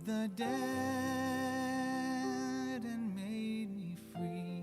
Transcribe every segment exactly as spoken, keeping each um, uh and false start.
the dead and made me free.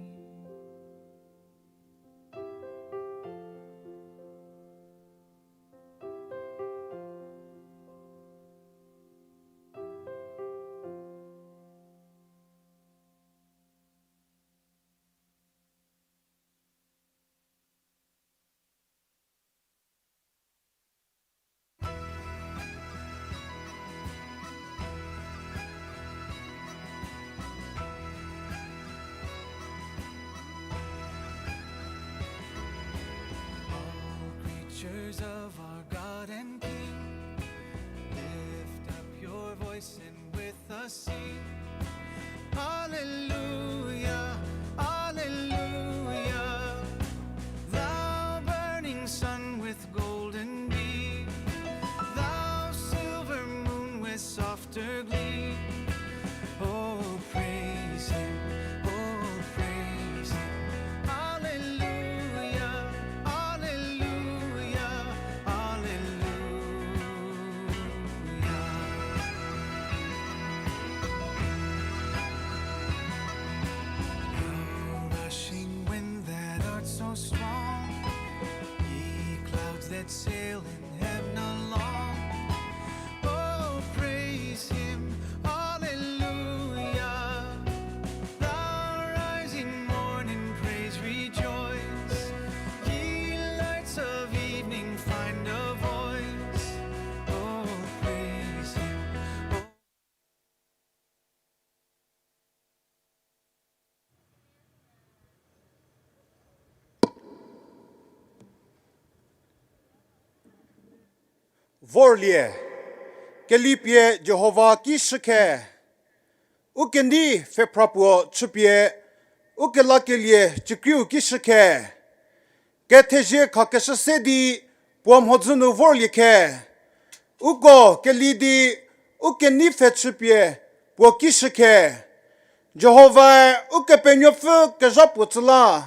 All creatures of our God and King, lift up your voice and with us sing. Alleluia, alleluia. Thou burning sun with golden beam, thou silver moon with softer gleam. Oh, praise him, oh, praise him. Alleluia, alleluia, alleluia. Thou rushing wind that art so strong, ye clouds that sail in heaven along. Oh, praise him, alleluia. Thou rising morn, in praise rejoice. Ye lights of evening, find a voice. Oh, praise him. Oh, vorlie, kelipie Jihova ki shükhe, u kenei pfhephra puo chüpie, u kelakelie cükriu ki shükhe, kethezie khakeshü se di puo mhodzü nu vorlie khe, uko keli di u kenei pfhe chüpie puo ki shükhe, Jihovae Ukepenuopfü kezha puo tsü la,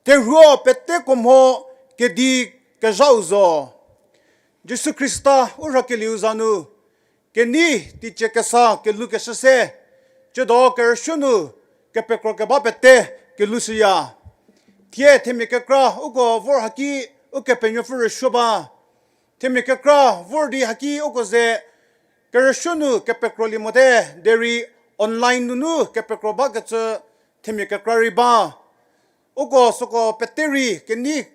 terhuo peteko mho kedi kezhau zo. Jisu Khrista u rhakelieu za nu, kenei teicie kesa kelukeshü se, ciedo kerüsuo nu kepekro keba pete kelushüya. Thie themia kekra uko vor haki Ukepenuopfü rüsuo ba. Themia kekra vor di haki uko ze kerüsuo nu kepekrolie mote, derei online nunu kepekro bakecü themia kekra rei ba. Uko süko pete rei kenei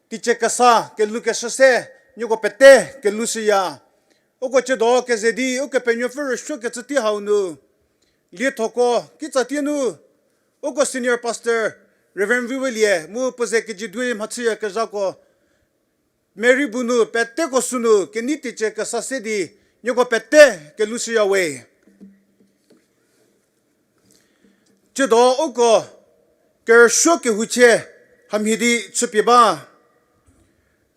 teicie kesa kelukeshü se, nieko pete kelushüya. Uko ciedo keze di Ukepenuopfü rüsuokecü tei hau nu, liethoko kitsatie nu, uko senior pastor Reverend Vivelie mu puo ze kejidui mhachüyakezhako, Mary bu nu peteko sünu kenei teicie kesa se di nieko pete kelushüya we. Ciedo uko kerüsuo kehouchie hamhie di chüpie ba.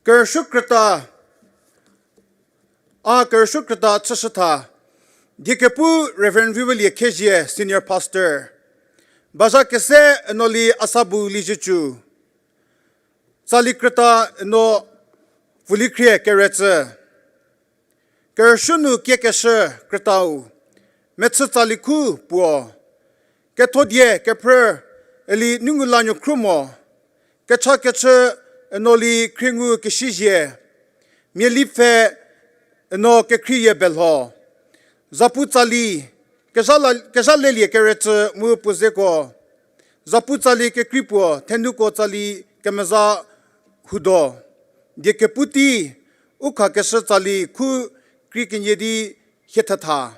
Kerüsuo krüta, a kerüsuo krüta chüshütha, diekepu Reverend Vivelie Khezhie, senior pastor. Bazha kese Enoli Asabu Liezietsu. Tsali krüta Eno Pfulikhrie Keretsü. Kerüsuo nu kiekeshü krütau, mechü tsali khu puo. Kethodie kephrü Eli Nungulanyo Khrumo. Kechakechü Enoli Khriengu Kesizhie. Mialipfhe Eno Kekhrieyie Belho. Zapu tsali, kezha la-, Kezhalelie Keretsü mu puo zeko. Zapu tsali kekrei puo, Thenuko tsali kemeza Hudo. Diekepu tei, u khakeshü tsali khu krie kenie di hie thetha.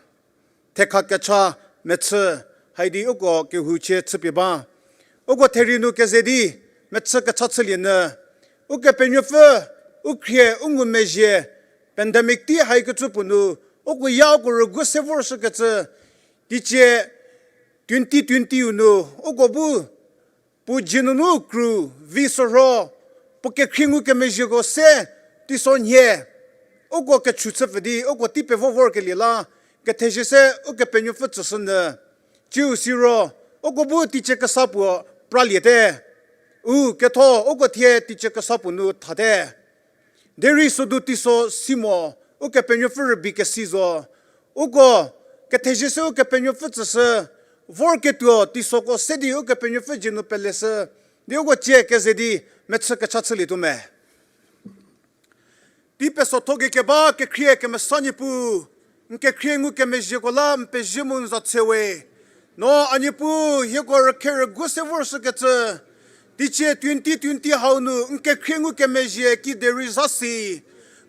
Thekha kecha mechü, haidi uko kehouchie chüpie ba. Uko therie nu keze di mechü kecha chülie nyü, Ukepenuopfü u khrie u ngumezhie, pandemic tei haikecü puo nu, uko ya uko rügu se vorshükecü, teicie twenty twenty-u nu, uko bu puo dzie nunu kru, vi sorho, puo kekhrie ngukemezhieko se, teiso nhie, uko kechu chüpfü di uko tei pevo vorkelie la, kethezie se Ukepenuopfü tsüshü nyü. Tsiu siro, uko bu teicie kesa puo praliete. U ketho uko thie teicie kesa puo nu thate. Derei sodu teiso si mo, Ukepenuopfü rübei kesi zo. Uko kethezie se Ukepenuopfü tsüshü, vorketuo teisoko se di Ukepenuopfü dzie nu peleshü, di uko cie keze di mechü kecha chülietuo me. Tei pesotho gei keba kekhrie kemesa Niepuu, n kekhrie ngukemezhieko la n pezie mu n za tse we. No a Niepuu hieko rükhe rügu se vorshükecü, teicie twenty twenty hau nu n kekhrie ngukemezhie kiderei zha si,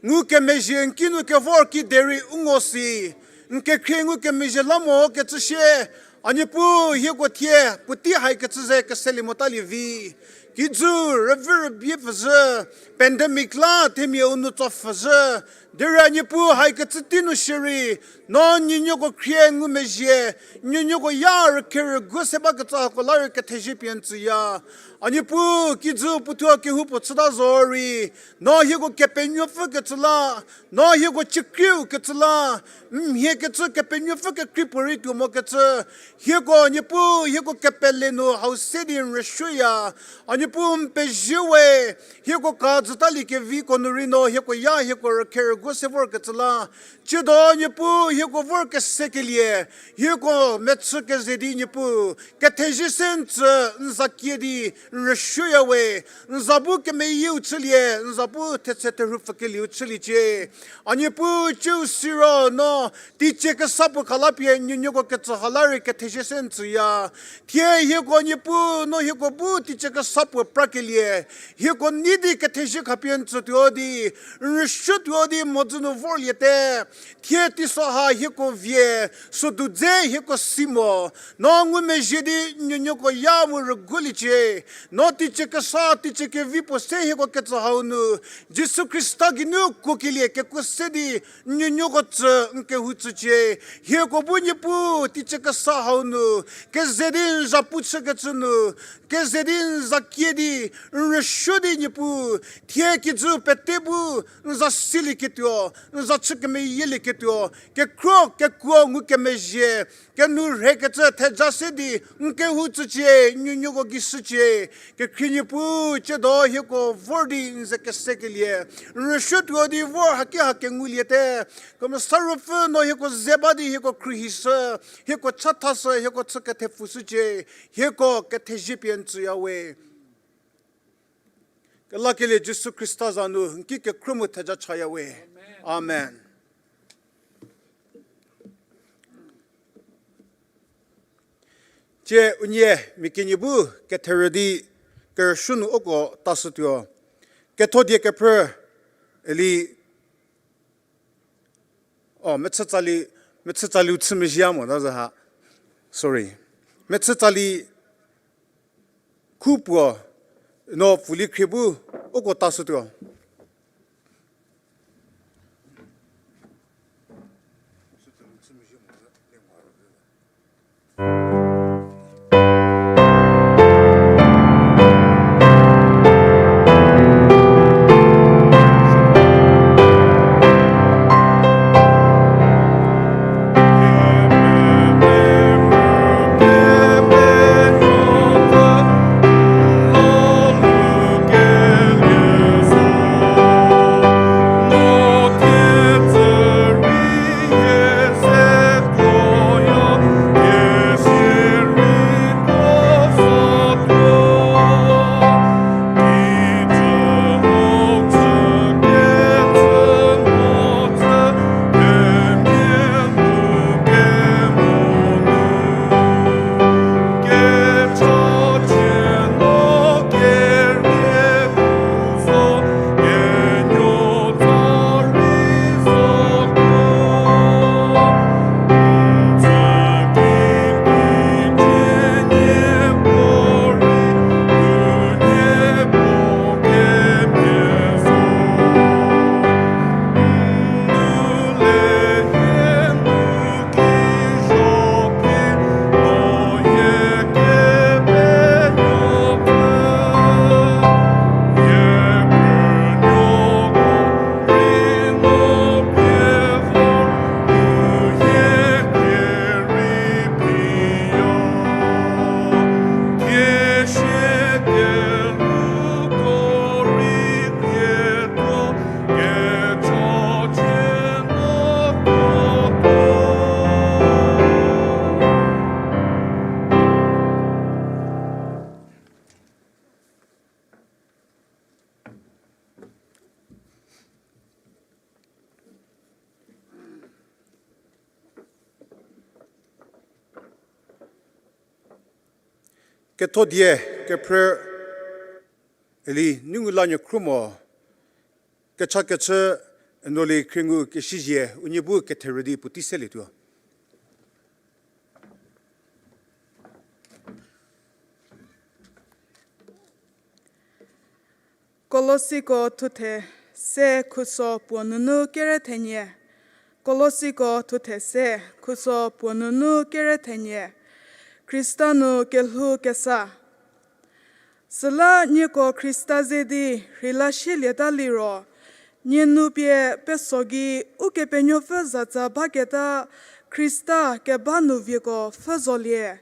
ngukemezhie n kinu kevor kiderei u ngo si, n kekhrie ngukemezhie la mo kecü sie, a Niepuu hieko thie puotei haikecü ze keselie motalie vi. Kijü rüvü rübie pfüzhü, pandemic la themia u nu tso pfüzhü, derei a Niepuu haikecü tei nu shierei, no nuonuoko khrie ngumezhie, nuonuoko ya rükhe rügu se bakecü hako la rei kethezie pie n tsüya. A Niepuu kijü puothuo kehoupuo chüta zorei, no hieko Kepenuopfü kecü la, no hieko ciekriu kecü la, mhie kecü Kepenuopfü kekrei puorei tuo mokecü, hieko Niepuu hieko kepele nu hau se di n rüsuoya. A Niepuu n pezie we, hieko ka jütaliekevi ko nu rei no hieko ya hieko rükhe rügu se vorkecü la, tsiedo Niepuu hieko vor kesekelie, hieko mechü keze di Niepuu kethezie se n tsü, n za kie di n rüsuoya we. N za bu kemeyieu chülie, n za bu thetse therhu pfükelieu chüliecie. A Niepuu ciu siro no teicie kesa puo khalapie nuonuoko ketsü ha la rei kethezie se n tsüya. Thie hieko Niepuu no hieko bu teicie kesa puo prakelie, hieko nei di kethezie khapie n tsütuo di, n rüsuotuo di mhodzü nu vorliete. Thie teiso ha hieko vie, sodu dze hieko si mo, no ngumezhie di nuonuoko ya mu rüguliecie. No teicie kesa, teicie kevi puo se hieko ketsü hau nu, Jisu Khrista geinu kuokelie kekuo se di nuonuoko tsü n kehou tsücie. Hieko bu Niepuu teicie kesa hau nu, keze di n zhapu chükecü nu, keze di n za kie di, n rüsuo di Niepuu, thie kijü pete bu n za silieketuo, n za chü kemeyielieketuo, kekhro kekuo ngukemezhie, kenourhekecü theja se di n kehou tsücie, nuonuoko gei shücie. Kekhrie Niepuu, tsiedo hieko vor di n ze kesekelie, n rüsuotuo di vor haki ha kenguliete. Kemesa Ruopfü no hieko ze ba di hieko khruohishü, hieko chathashü, hieko chü kethepfushücie, hieko kethezie pie n tsüya we. Kelakelie Jisu Khrista za nu n ki kekhruohi mu theja chaya we. Amen. Tie unie mia kenie bu ketherü di kerüsuo nu uko tashütuo. Ketho die kephrü, eli, o, mechü tsali, mechü tsaliu chü mezhie mo ta zü ha. Sorry. Mechü tsali khu puo no pfhülie khrie bu uko tashütuo. Ketho die kephrü Eli Nungulanukhrümo, kechakechü Enoli Khriengu Kesizie, unie bu ketherü di puotei selietuo. Kolosiko thuthe se khuso puo nunu kere thenie. Kolosiko thuthe se khuso puo nunu kere thenie. Khrista nu kelhou kesa. Süla nieko Khrista ze di rheila shielieta liro, nie nu pie peso gei Ukepenuopfü zatsa baketa Khrista keba nu vieko pfhü zolie.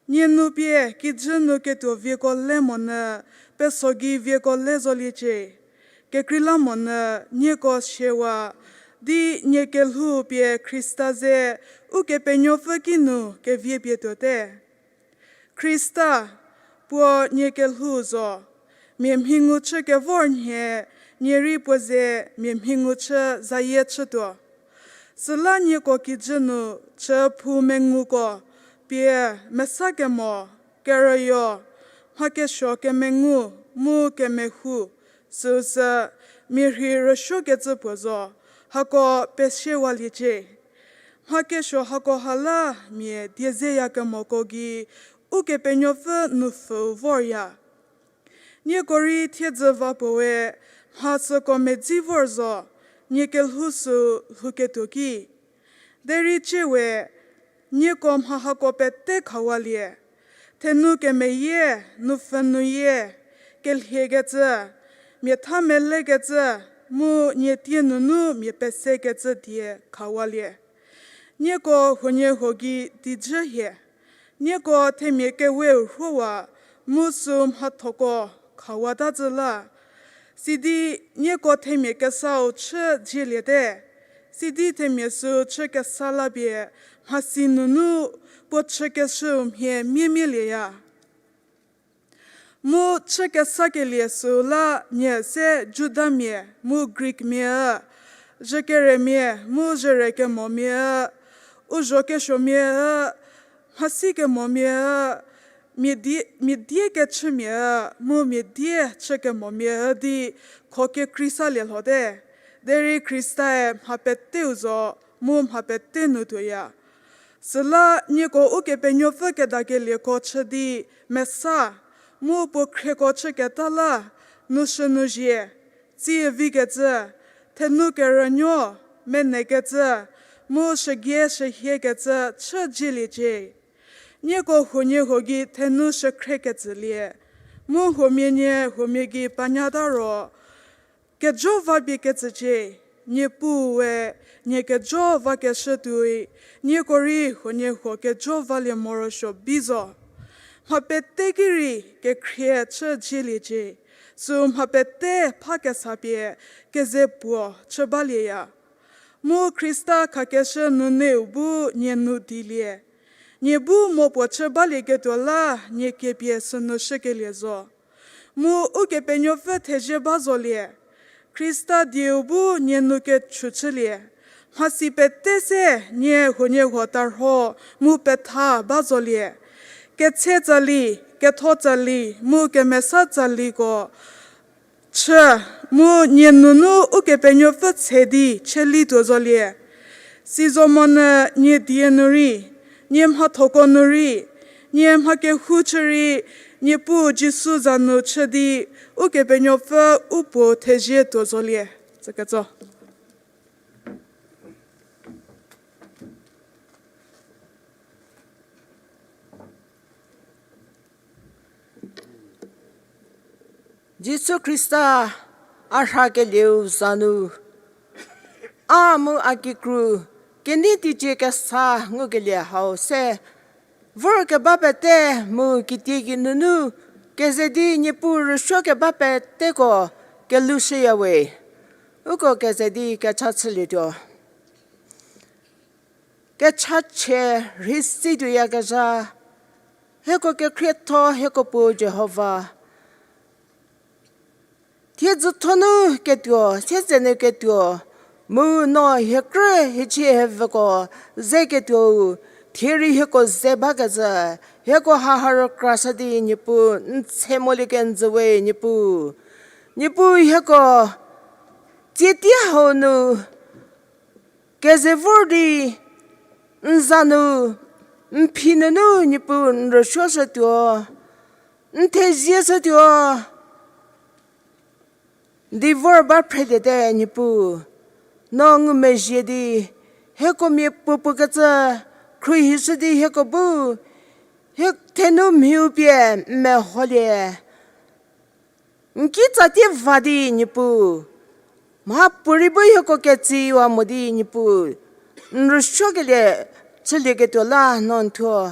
Nie nu pie kijü nu ketuo vieko le monyü peso gei vieko le zoliecie. Kekreilamonyü nieko shiewa di nie kelhou pie Khrista ze Ukepenuopfü kinu keviepie tuote. Khrista, puo nie kelhou zo, mia mhi ngu chü kevor nhie, nie rei puo ze mia mhi ngu chü zayie chütuo. Süla nieko kijü nu chü phou menguko pie mesa kemo, kerüyo, mha kesuo kemengu, mu kemehou, süusü mia rhei rüsuokecü puo zo, hako pesiewaliecie. Mha kesuo hakoha la mia die zeyakemoko gei Ukepenuopfü nupfhüu vorya. Nieko rei thiedzü va puoe mha süko medzi vor zo, nie kelhou süu lhouketuo ki. Derei ciewe, nieko mha hako pete khawalie, thenu kemeyie, nupfhü nuyie, kelhiekecü, miatha melekecü, mu nie tie nunu mia pesekecü die khawalie. Nieko huoniehuo gei dijü hie. Nieko themia keweu rhuowa, mu süu mhathoko khawata zhü la. Sidi nieko themia kesau chü dzieliete. Sidi themia süu chü kesa la pie mhasi nunu puo chükeshüu mhie miemielieya. Mu chü kesakelie süu la nie se Judamia mu Greekmia, zhükeremia mu zhürekemomia, u zho kesuomia, mhasi kemomia, mia die, mia die kechümia, mu mia die chü kemomia di kho kekrei salie lhote. Derei Khristae mha peteu zo, mu mha pete nu tuoya. Süla nieko Ukepenuopfü kedakelieko chü di mesa, mu puo khrieko chüketa la, nu shü nu zhie, tsie vikecü, thenu kerünuo, menekecü, mu shügie shühiekecü chü dzieliecie. Nieko huoniehuo gei thenu shükhriekecülie, mu huomia nie huomia gei panyata ro, kejo va pie kecücie, Niepuue nie kejo vakeshü tuoi, nieko rei huoniehuo kejo valie morosuo bi zo. Mha pete ki rei kekhrie chü dzieliecie, süu mha pete pha kesa pie keze puo chü balieya. Mu Khrista khakeshü nuneu bu nie nu dilie. Nie bu mo puo chü balieketuo la nie kepie sünu shükelie zo. Mu Ukepenuopfü thezie ba zolie. Khrista dieu bu nie nu kechu chülie. Mhasi pete se nie huoniehuo tarho mu petha ba zolie. Ketshe tsali, ketho tsali, mu kemesa tsaliko chü, mu nie nunu Ukepenuopfü tshe di cheli tuo zolie. Sizomonyü nie die nu rei, nie mhathoko nu rei, nie mha kehou chü rei, Niepuu Jisu za nu chü di Ukepenuopfü u puo thezie tuo zolie. Tsüketso. Jisu Khrista a rhakelieu za nu, a mu a kikru kenei teicie kesa ngukelie hau se vorkeba pete mu kitiekinu nunu keze di Niepuu rüsuokeba peteko kelushüyawe. Uko keze di kecha chülietuo. Kechachie rhei si tuoyakezha, hieko kekhrietho hieko Puo Jihova. Thiedzütho nu ketuo, sietsenu ketuo, mu no hiekrü hiechie hievüko ze ketuou, thie rei hieko ze bakecü, hieko haha rükrashü di Niepuu, n tse molie kenjü we Niepuu. Niepuu hieko, tsie tei hau nu, keze vor di, n za nu, n phi nunu Niepuu n rüsuoshütuo, n thezieshütuo, di vor ba phreliete Niepuu. No ngumezhie di, hieko mia puopuo kecü, khruohishü di hieko bu, hie thenu mhiu pie n meholie. N kitsa tie va di Niepuu, mhapuorei bu hieko ketsiwa mo di Niepuu, n rüsuokelie chülieketuo la no n thuo,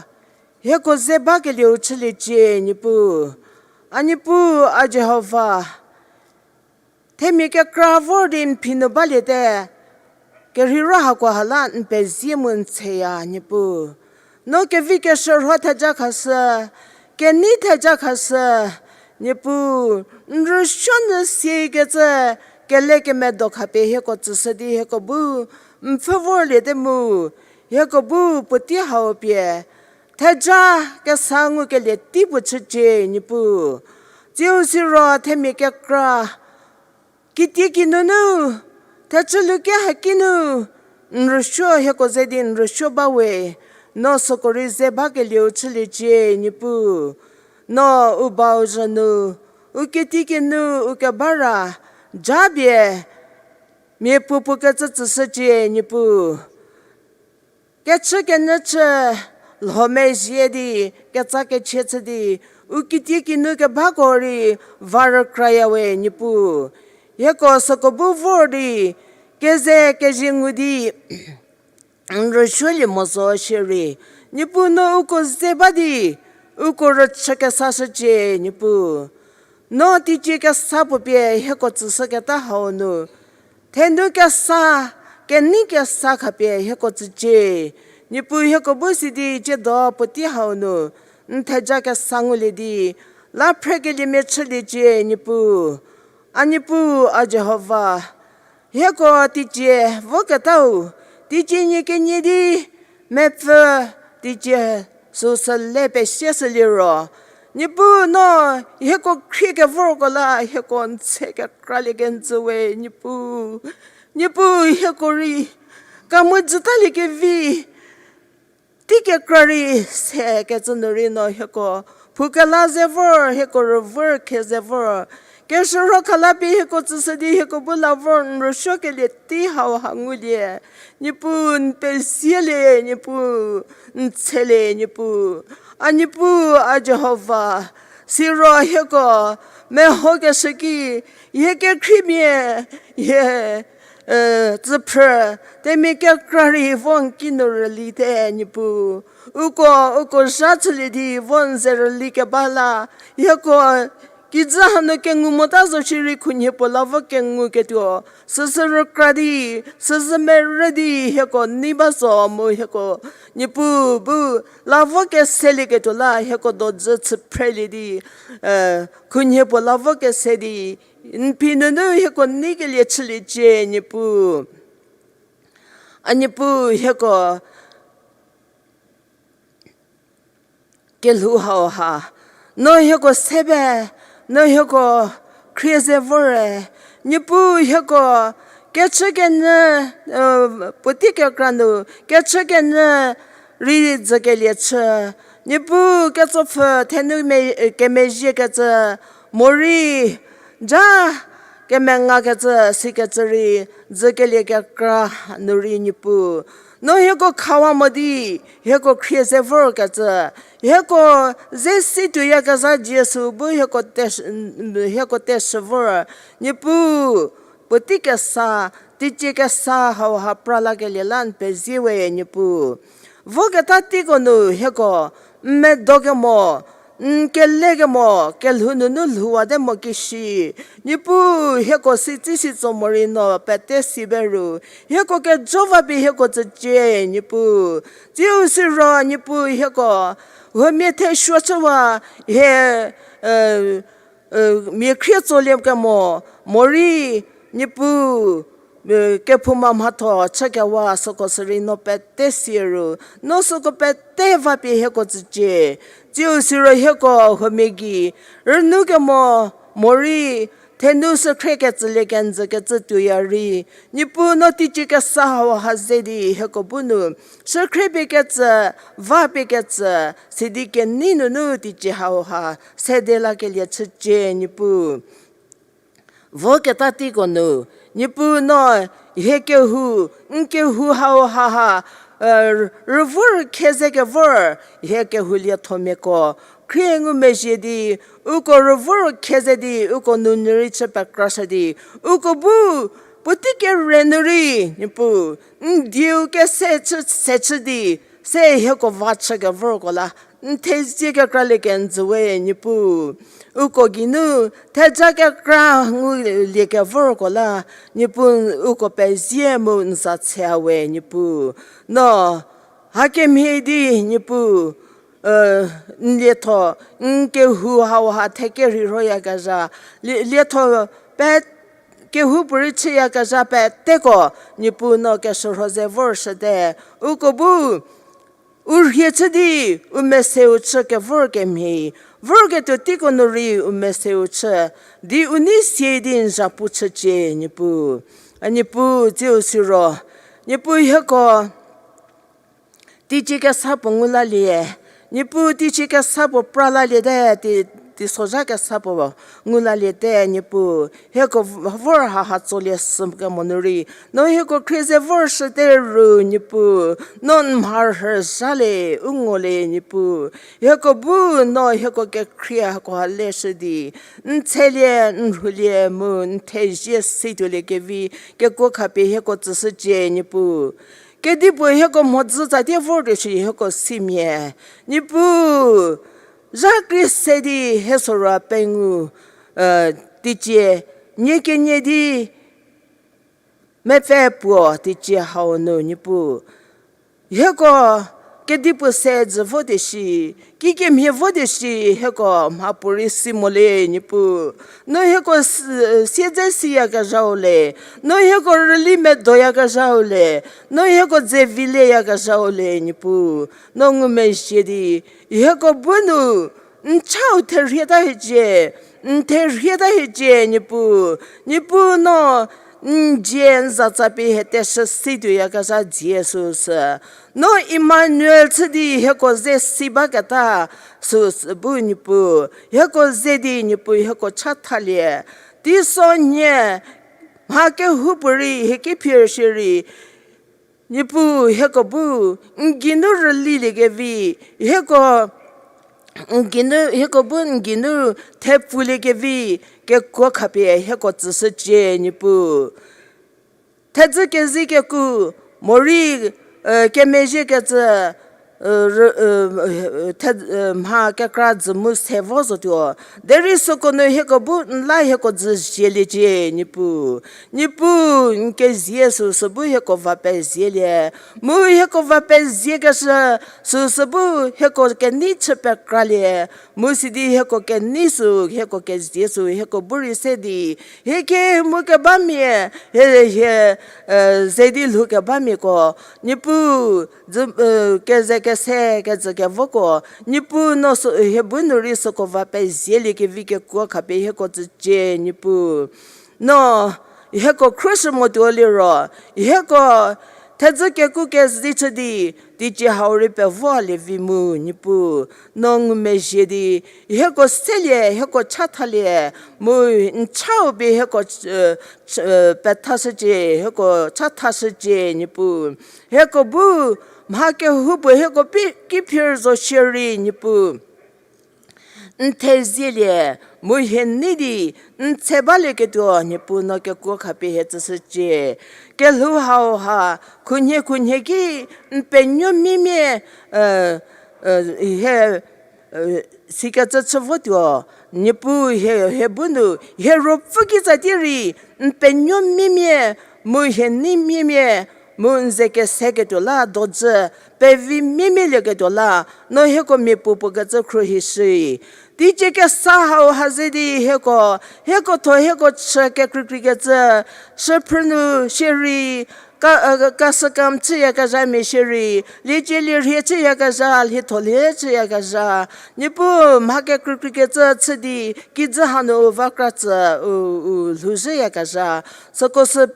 hieko ze bakelieu chüliecie Niepuu. A Niepuu, a Jihova, themia kekra vor di n phi nu baliete, kerheiro hakoha la n pezie mu n tsheya Niepuu. No kevi keshürho theja khashü, kenei theja khashü, Niepuu, n rüsuo nyü siekecü, kele kemedo khapie hieko tsüshü di hieko bu, n pfhü vorliete mu, hieko bu puotei hau pie, theja kesa ngukelie tei puo chücie Niepuu. Tsiu siro themia kekra, kitiekinu nu, thechü luke haki nu, n rüsuo hieko ze di n rüsuo bawe, no süko rei ze bakelieu chüliecie Niepuu. No u bau zhü nu, u kitiekinu u keba ra, japie, mia puopuo kecü tsüshücie Niepuu. Kechükenyü chü, lhomezhie di, ketsa kechie chü di, u kitiekinu kebako rei, va rükrayawe Niepuu. Hieko süko bu vor di, keze kezie ngu di, n rüsuolie mo zo shierei, Niepuu no uko ze ba di, uko rüchü kesashücie Niepuu. No teicie kesa puo pie hieko tsüshüketa hau nu, thenu kesa, kenei kesa khapie hieko tsücie. Niepuu hieko bu si di tsiedo puotei hau nu, n theja kesa ngulie di, la phrekeliemia chüliecie Niepuu. A Niepuu, a Jihova, hieko teicie voketau, teicie nie kenie di, mepfü, teicie süsü le pesie shüliro, Niepuu no hieko khrie kevorko la hieko n tse kekralie kenjü we Niepuu. Niepuu hieko rei, kamu jütalie kevi, tei kekra rei se kecü nu rei no hieko, phou kela ze vor, hieko rüvor khe ze vor, keshürho khala pie hieko tsüshü di hieko bu la vor n rüsuokelie tei hauha ngulie. Niepuu n pezielie, Niepuu n tshelie, Niepuu. A Niepuu, a Jihova, siro hieko, mehokeshü ki, hie kekhriemia, hie tsüphrü, themia kekra rei vo n ki nu rülite Niepuu. Uko, uko zha chülie di vo n ze rüli keba la, hieko, kijü hanu kengu mota zo shierei khunhie puo la vo kenguketuo, süsü rükra di, süsü merü di hieko nei ba zo mu hieko, Niepuu bu, la vo keselieketuo la hieko dojü chüphrelie di, khunhie puo la vo kese di, n phi nunu hieko neikelie chüliecie Niepuu. A Niepuu hieko, kelhou hauha, no hieko se be, no hieko khrie ze vore, Niepuu hieko, kechükenyü, puotei kekra nu, kechükenyü rei dzükelie chü, Niepuu ketsopfü thenu me-, kemezhiekecü, morei, ja, kemengakecü, sikecü rei, dzükelie kekra nu rei Niepuu. No hieko khawa mo di, hieko khrie ze vorkecü, hieko ze si tuoyakezha Jisu bu hieko te-, hieko teshü vor, Niepuu, puotei kesa, teicie kesa hauha pra lakelie la n pezie we Niepuu. Voketa teiko nu hieko, n medo kemo, n kele kemo, kelhou nunu lhouwate mo kishi. Niepuu hieko si tsi si tso morei no pete si be ru. Hieko kejo va pie hieko tsücie, Niepuu. Tsiu siro, Niepuu hieko, huomia thesuo chüwa, hie, mia khrie tsolie kemo, morei, Niepuu, kephouma mhatho chükewa süko sürei no pete sie ru, no süko pete vapie hieko tsücie. Tsiu siro hieko huomia gei rünu kemo morei thenu sükhrie kecülie kenjü kecü tuoya rei, Niepuu no teicie kesa hauha ze di hieko bu nu sükhrie pie kecü, va pie kecü, sidi kenei nunu teicie hauha sede lakelie chücie Niepuu. Voketa teiko nu, Niepuu no hie kehou, n kehou hauha ha, rüvor khie ze kevor hie kehou liethomiako khrie ngumezhie di, uko rüvor khie ze di uko nounyü rei chü pekrashü di, uko bu puotei kere nu rei Niepuu n dieu kese chü se chü di, se hieko va chükevorko la n thezie kekralie kenjü we Niepuu. Uko geinu theja kekra ngulie kevorko la Niepuu uko pezie mu n za tshea we Niepuu. No hakemhie di Niepuu n lietho, n kehou hauha thekerhei rhoyakezha, lietho pe kehoupuorei chüyakezha peteko Niepuu no keshürho ze vorshüte. Uko bu u rhie chü di u meseu chü kevor kemhie, vorketuo teiko nu rei u meseu chü di u nei sie di n zhapu chücie Niepuu. A Niepuu tsiu siro, Niepuu hieko teicie kesa puo ngu lalie, Niepuu teicie kesa puo pra laliete, teisozha kesa puo ngu laliete Niepuu. Hieko vor haha tsolie sü kemo nu rei no hieko khrie ze vorshüte ru Niepuu. No n mharhü zhalie, u ngolie Niepuu. Hieko bu no hieko kekhrie hakoha leshü di n tshelie, n rhulie mu n thezie situolie kevi kekuo khapie hieko tsüshücie Niepuu. Kedipuo hieko mhodzü tsatie vortuo shi hieko simia, Niepuu, zha krie se di hie soro pengou teicie, nie kenie di mepfü puo teicie hau nu Niepuu, hieko kedipuo se jü votuo shi, kikemhie votuo shi hieko mhapuorei si mo le Niepuu. No hieko siedze siyakezhau le, no hieko rüli medoyakezhau le, no hieko dze vilieyakezhau le Niepuu. No ngumezhie di hieko bu nu n chau therhieta hiecie, n therhieta hiecie Niepuu. Niepuu no n dzie n zatsa pie hie teshü situoyakezha dzie süsü, no Emmanuel chü di hieko ze si baketa süsü bu Niepuu, hieko ze di Niepuu hieko chathalie. Teisonhie mha kehoupuorei hie ki phir shierei, Niepuu hieko bu n geinu rülilie kevi, hieko hieko bu n geinu thepfulie kevi kekuo khapie hieko tsüshücie Niepuu. Thedzü kezi keku morei kemezhiekecü mha kekra jü mu se vo zotuo, derei süko nu hieko bu n la hieko jü zieliecie Niepuu. Niepuu, n kezie süsü bu hieko va pezielie, mu hieko va peziekeshü süsü bu hieko kenei chü pekralie, mu sidi hieko kenei sü hieko kezie sü hieko bu rei se di, hie kemu kebamia, hie hie ze di lhoukebamiako, Niepuu, keze kese kejü kevoko, Niepuu no hie bu nu rei süko va pezielie kevi kekuo khapie hieko tsücie Niepuu. No hieko khrüshü motuo liro, hieko thedzü keku kezi chü di teicie hau rei pevolie vi mu Niepuu. No ngumezhie di hieko selie hieko chathalie, mu n chau pie hieko pethashücie, hieko chathashücie Niepuu. Hieko bu mha kehoupuo hieko ki phir zo shierei Niepuu, n thezielie, mu hie nei di n tse balieketuo Niepuu no kekuo khapie hie tsüshücie. Kelhou hauha khunhie khunhie ki n penuo mimie hie sikecü chü votuo, Niepuu hie hie bu nu hie ruopfü kitsa tie rei n penuo mimie mu hie nei mimie Mu n ze keseketuo la dojü, pevi mimielieketuo la, no hieko mia puopuo kecü khruohishü. Teicie kesa hau ha ze di hieko, hieko tho hieko chü kekreikrei kecü, shüphrü nu shierei, ka, kasükam chüyakezhamia shierei, liecie lierhie chüyakezha, lietholie chüyakezha, Niepuu mha kekreikrei kecü chü di, kijü hanu u va kra tsü, u, u lhouzhüyakezha, süko sü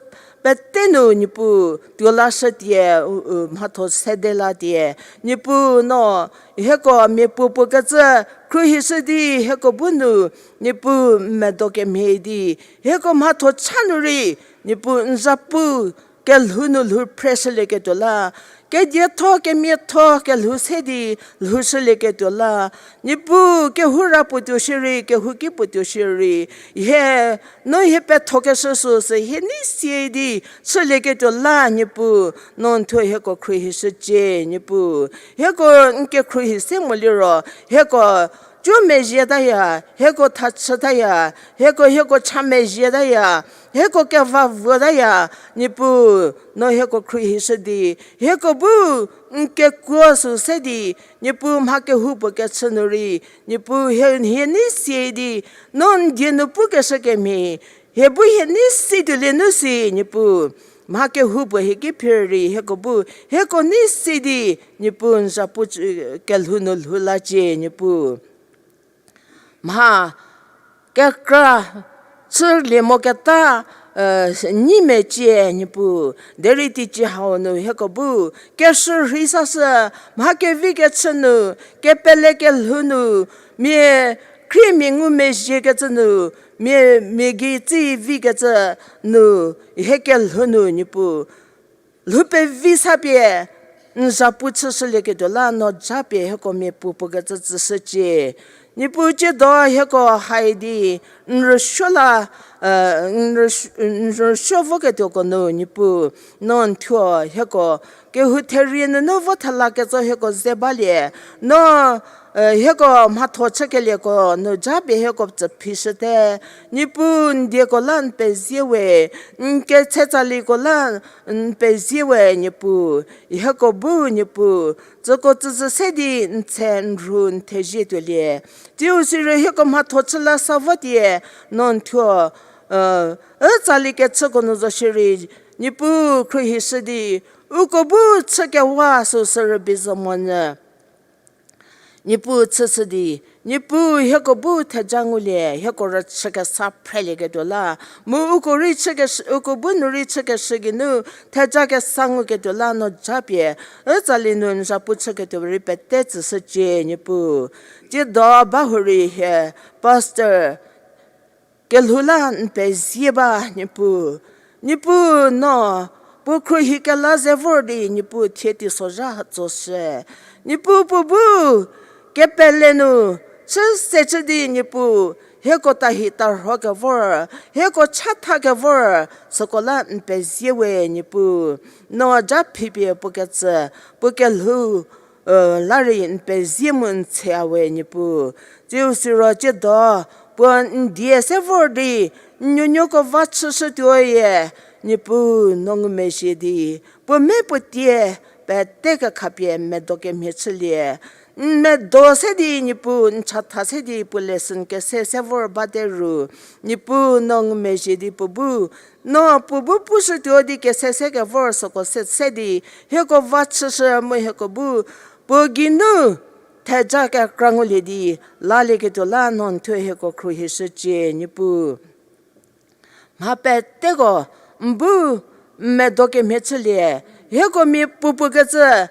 pete nu Niepuu tuo lashütie, u, u mhatho sede latie, Niepuu no, hieko mia puopuo kecü, khruohishü di hieko bu nu, Niepuu n medo kemhie di, hieko mhatho cha nu rei, Niepuu n zhapu, kelhou nu lhou phreshülieketuo la, kedietho kemiatho kelhou se di lhoushülieketuo la, Niepuu kehou ra puo tuo shierei, kehouki puo tuo shierei, hie, no hie pethokeshü süsü hie nei sie di, chülieketuo la Niepuu, no n thuo hieko khruohishücie Niepuu, hieko n kekhruohi se moliro, hieko, co mezhietaya, hieko thachütaya, hieko, hieko cha mezhietaya, hieko keva vuotaya, Niepuu, no hieko khruohishü di, hieko bu, n kekuo sü se di, Niepuu mha kehoupuo kechü nu rei, Niepuu hie, hie nei sie di, no n die nu pukeshü kemhie, hie bu hie nei si tuolie nu si, Niepuu, mha kehoupuo hie ki phir rei, hieko bu, hieko nei si di, Niepuu n zhapu, kelhou nu lhou lacie, Niepuu. Mha, kekra, chülie moketa, nyi mecie Niepuu, derei teicie hau nu hieko bu, keshürhei sashü, mha kevi kechü nu, kepele kelhou nu, mia, khriemia ngumezhiekecü nu, mia, mia gei tsi vikecü nu, hie kelhou nu Niepuu lhou pevi sa pie, n zhapu chüshülieketuo la no japie hieko mia puopuo kecü tsüshücie. Niepuu tsiedo hieko hai di, n rüsuo la, n rüsuo voketuoko nu Niepuu, no n thuo hieko, kehou therie nunu vo thela ketso hieko ze balie, no, hieko mhatho chükelieko nu japie hieko tsüphishüte. Niepuu n dieko la n pezie we, n ketshetsaliko la n pezie we Niepuu, hieko bu Niepuu, tsüko tsüzü se di n tse n rhu n thezie tuolie. Tsiu siro hieko mhatho chü la sa votie, no n thuo, u tsali kechüko nu zo shierei, Niepuu khruohishü di, uko bu chükewa süsü rübei zo monyü. Niepuu chüshü di, Niepuu hieko bu theja ngulie, hieko rüchü kesa phrelieketuo la, mu uko rei chü, uko bu nu rei chükeshü geinu, theja kesa nguketuo la no japie, u tsali nu n zhapu chüketuo rei pete tsüshücie Niepuu. Tsiedo ba hurei hie, Pastor, kelhou la n pezie ba Niepuu. Niepuu no, puo khruohi kela ze vor di Niepuu thie teisozha tsoshü. Niepuu puo bu, kepele nu, chü se chü di Niepuu, hieko tahi tarho kevor, hieko chatha kevor, süko la n pezie we Niepuu. No ja phipie puo ketsü, puo kelhou, la rei n pezie mu n tsea we Niepuu. Tsiu siro tsiedo, puo n die se vor di, n nuonuoko va chüshütuoye, Niepuu no ngumezhie di, puo me puo tie, pete kekhapie n medo kemhie chülie. N medo se di Niepuu, n chatha se di puo lesson kese se vor bate ru, Niepuu no ngumezhie di puo bu, no puo bu pushütuo di kese se kevor süko se se di, hieko va chüshü mu hieko bu, puo geinu, theja kekra ngulie di, lalieketuo la no n thuo hieko khruohishücie Niepuu. Mha peteko, n bu, n medo kemhie chülie, hieko mia puopuo kecü,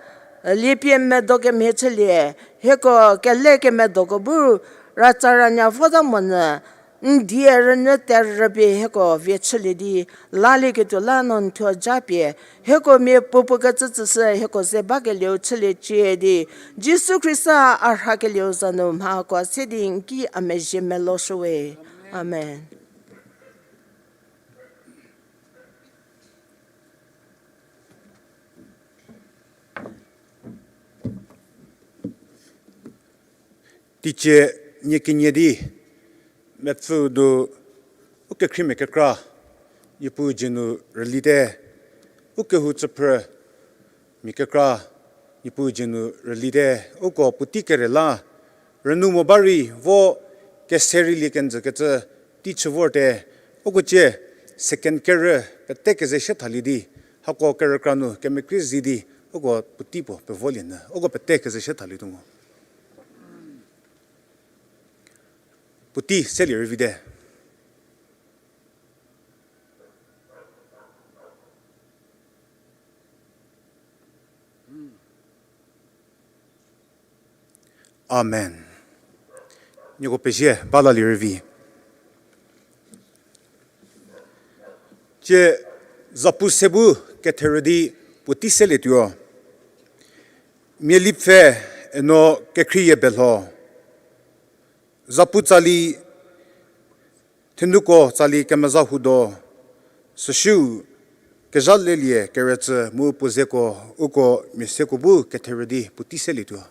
liepie n medo kemhie chülie, hieko kele kemedoko bu, ratsa ranya vota monyü, n die rünyü terüpie hieko vie chülie di, lalieketuo la no n thuo japie, hieko mia puopuo kecü tsüshü hieko ze bakelieu chüliecie di, Jisu Khrista a rhakelieu za nu mhako se di n ki a mezhie meloshüwe. Amen. Teicie nie kenie di, mepfüu nu, ukekhriemia kekra, Niepuu dzie nu rülite, U kehou tsüphrü, mia kekra, Niepuu dzie nu rülite, uko puotei kere la, rünou mo ba rei, vo kese rei lie kenjü kecü, tei chü vorte, uko cie, second kerü, pete keze shie thalie di, hako kerükra nu, kemekhrie zie di, uko puotei puo pevolie nyü, uko pete keze shie thalietuo mo. Puotei selie rüvite. Amen. Nieko pezie, ba lalie rüvi. Cie zapu se bu ketherü di puotei selietuo. Mialipfhe eno kekhrieyi belho. Zapu tsali, thenuko tsali kemeza hudo, süsüu kezhalelie kerücü mu puo zeko uko mia seko bu ketherü di puotei selietuo.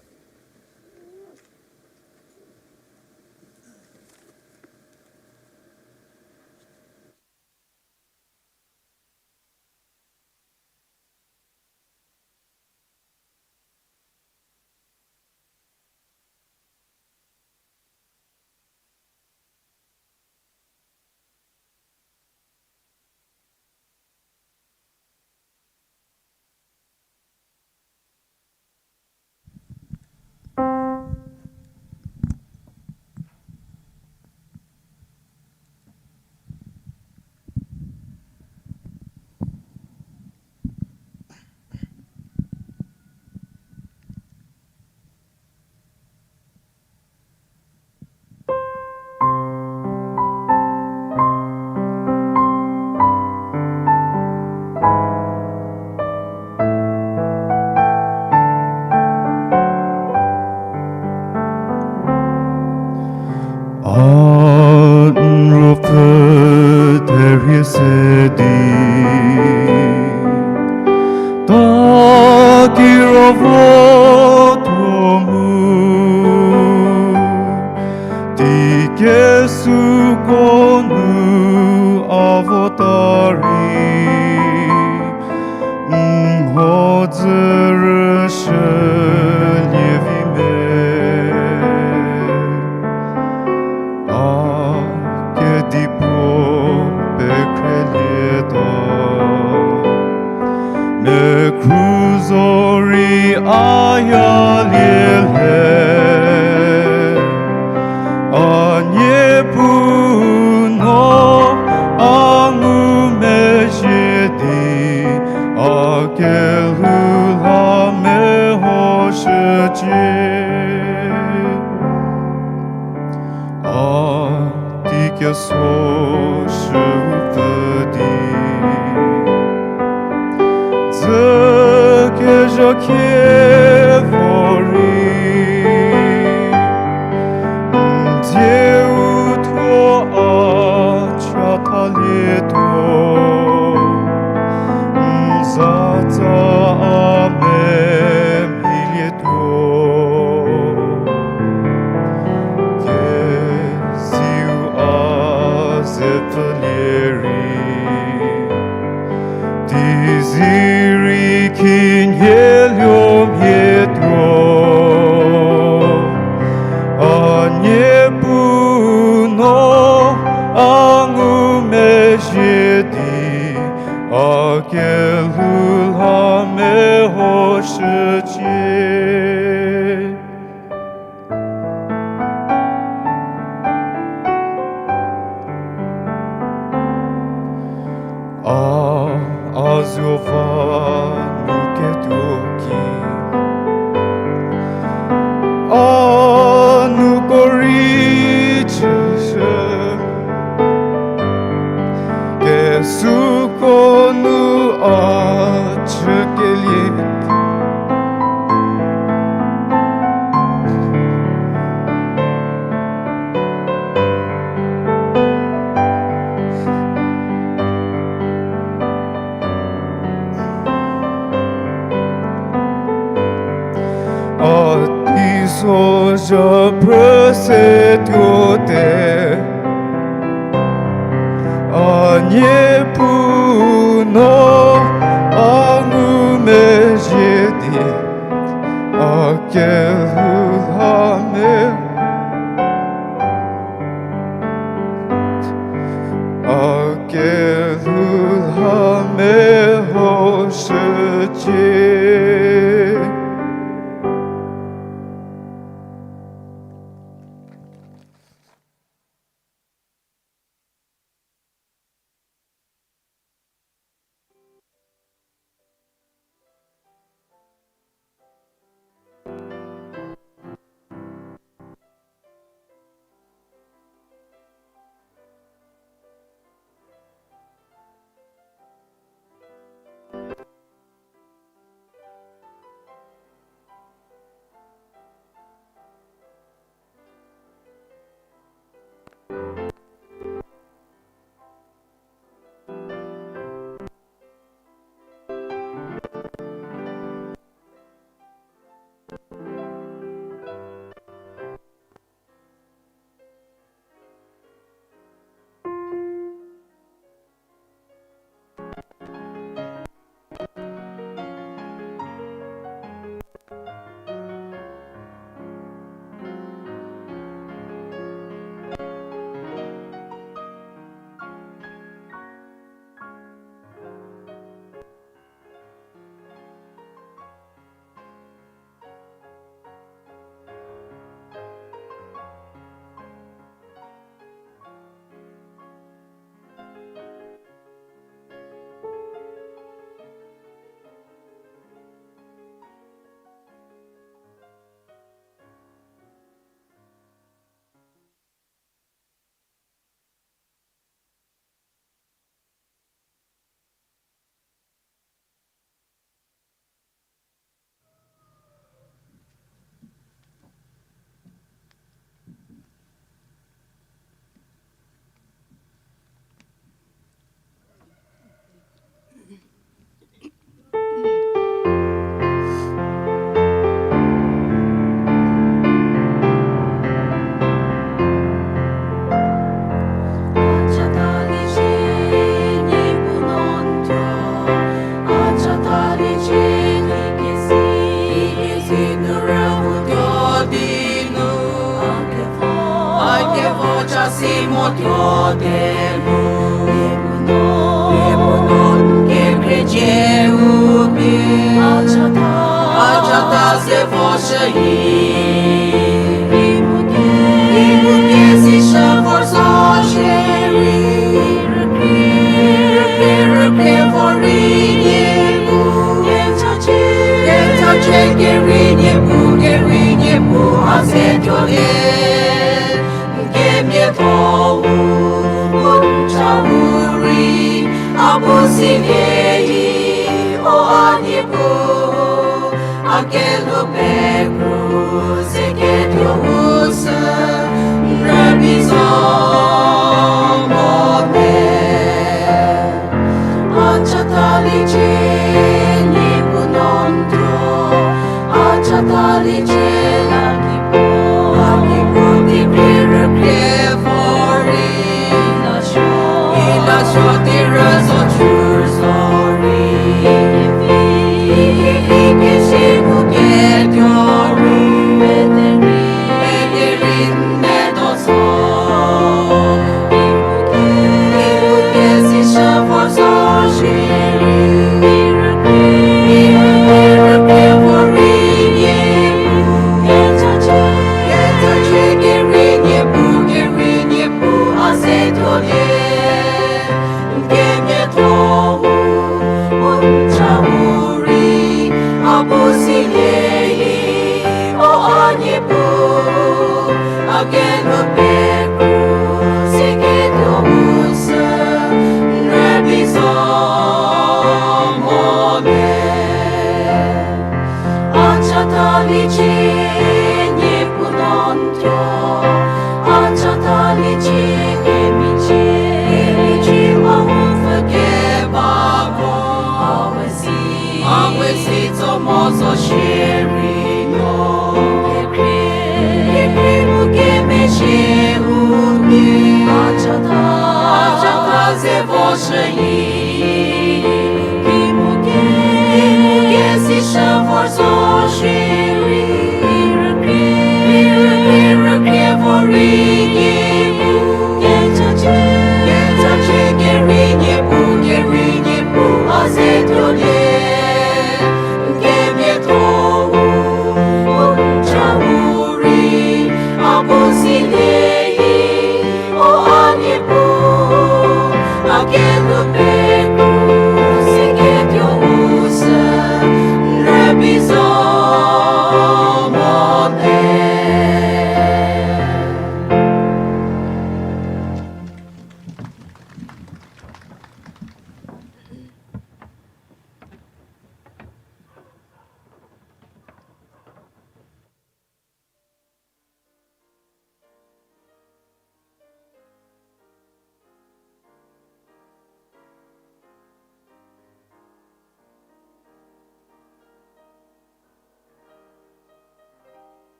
A n ruopfü therie se di, ta kiro vo tuo mu, tei kesuoko nu a vota rei, n mhodzü rüshülie vi me. A kedipuo pekhrielieta, mekhru zorei a yalie lhe. A Niepuu no a ngumezhie di, a kelhou la mehoshücie. A tei keso shüpfü di, dzü kezha khie vo rei, n dzieu thuo a chathalietuo, n zatsa a memhilietuo. Keziu a ze pfülie rei, tei zi rei khinhieluo mhietuo. A Niepuu no a ngumezhie di, a kelhou la mehoshücie. A, a zuo va nu ketuo ki, a nuko rei chüshü, kesuoko nu a chükelie. A teisozha phrü se tuote, a Niepuu no a Kelhou lha me, a kelhou lha me ho shücie.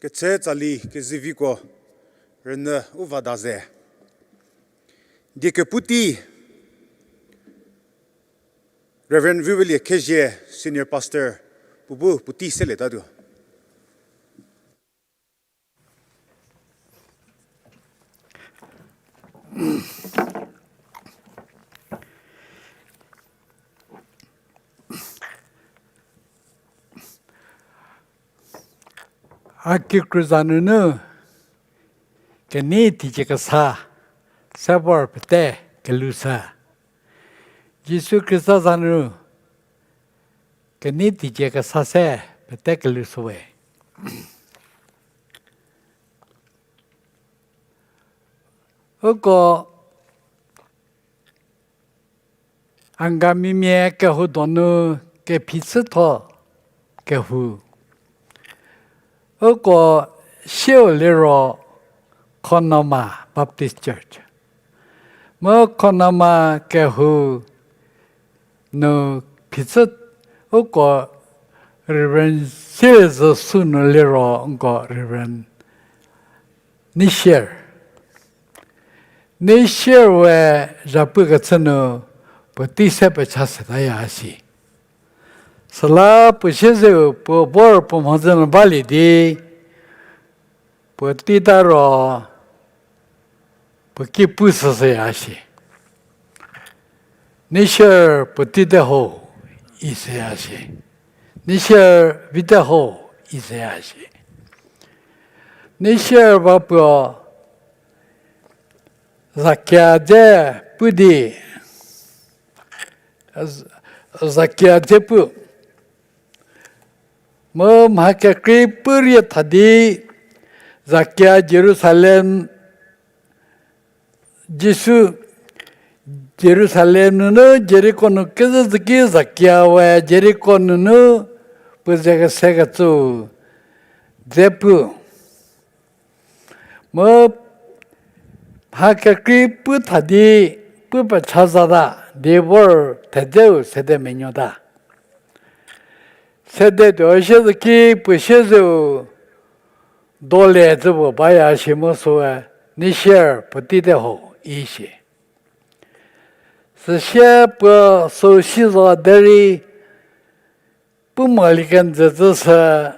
Ketse tsali keziviko rünyü u vada ze. Die kepu tei, Reverend Vivelie Khezhie, Senior Pastor, puo bu puotei selietatuo. A kikru za nunu kenei teicie kesa se vor pete kelushü. Jisu Khrista za nu kenei teicie kesa se pete kelushüwe. Uko Angamimia kehou donu kephichütho kehou. Uko sieu liro Khonoma Baptist Church. Mu Khonoma kehou nu phichü uko Reverend Sielezü sü nu liro nko Reverend Neishier. Neishier we zhapu kechü nu puotei se pecha setaya si. Süla puo siezeu puo vor puo mhodzü nu balie di, puotei ta ro puo ki pu süsüya si. Neishier puotei te ho, isüya si. Neishier vite ho, isüya si. Neishier ba puo Zakia dze pu di, Zakia dze pu. Mu mha kekrei pu rie tha di, Zakia Jerusalem, Jisu Jerusalem nunu Jeriko nu kezhü zhüki Zakia we Jeriko nunu puo ze kesekecü dze pu. Mu mha kekrei pu tha di pu pecha zata di vor thedzeu sede menuota. Sede tuo siezü ki puo siezeu dole dzü puo baya shi mu süe, Neishier puotei te ho, isi. Süsie puo süu si zo derei pu moli kenjü tsüshü,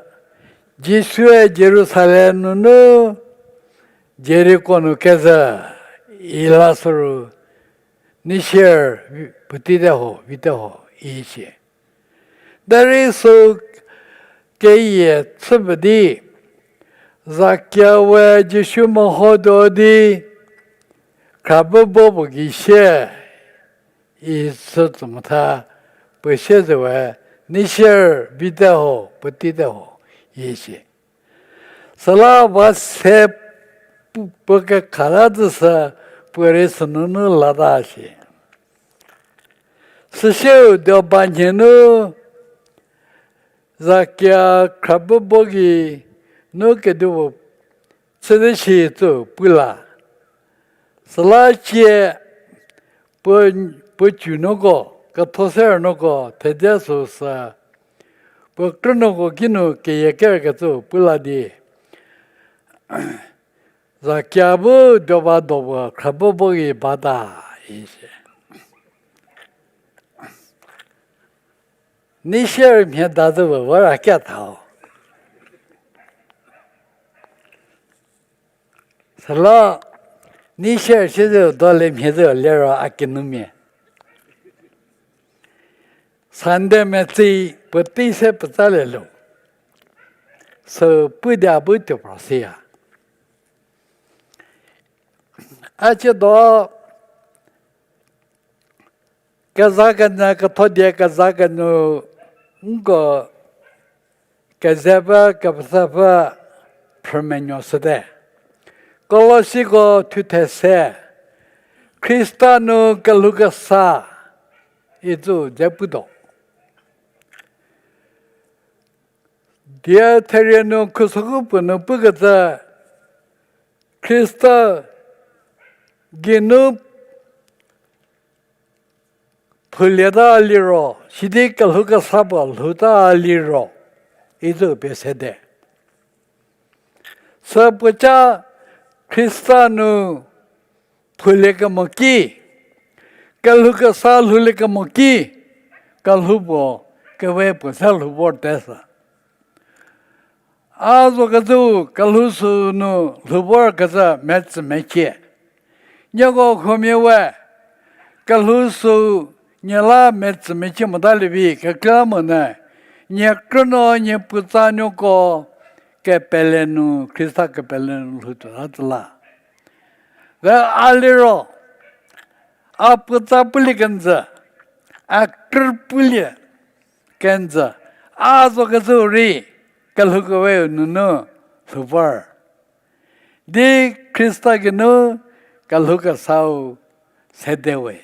Jisue Jerusalem nunu Jeriko nu kezhü, ila süru, Neishier puotei te ho, vite ho, isi. Derei süu keyie chüpfü di, Zakia we Jisu mehotuo di, khrabü bo puo gei sie, isü tsü motha, puo siezeu we, Neishier vite ho, puotei te ho, isi. Süla va se pu-, puo kekha la züsü puorei sünunu lata shi. Süsieu duo ba nhie nu Zakia khrabü bo gei nu kedipuo chüte shi tsü pu la. Süla cie puo, puo cünuoko, ketho sernuoko thedze süu sü, puo krünuoko kinu keyie kerkecü pu la di, Zakia bu duo ba do puo khrabü bo gei bata, isi. Neishier mhie da zü puo vora kia thau. Süla Neishier siezeu dole mhie zü liro a kinumia. Sunday metsei puotei se petsa le lo. Süu pu di a bu tuo pro siya. A ciedo keza kenyü ketho die keza kenyü nko kezepfü kepethapfü phrümenuo shüte. Kolosiko thuthe se, Khrista nu kelhou kesa, icü dze putuo. Die therie nu khusoku puo nu pukecü, Khrista geinu phulieta liro, sidi kelhou kesa puo lhouta liro, icü pie sede. Sü puoca Khrista nu phulie kemo ki, kelhou kesa lhoulie kemo ki, kelhou puo kewe puo se lhou vorte sü. A zokecü kelhou süu nu lhou vorkecü metsü mecie. Nieko huomia we, kelhou süu nie la metsü mecie motalie vi kekreilamonyü, nie krünuo nie puotsanuoko kepele nu Khrista kepele nu lhou tuota tsü la. Ve a liro, a puotsa pulie kenjü, a krü pulie kenjü, a zokecü rei kelhou keweu nunu lhou vor. Di Khrista geinu kelhou kesau sede we.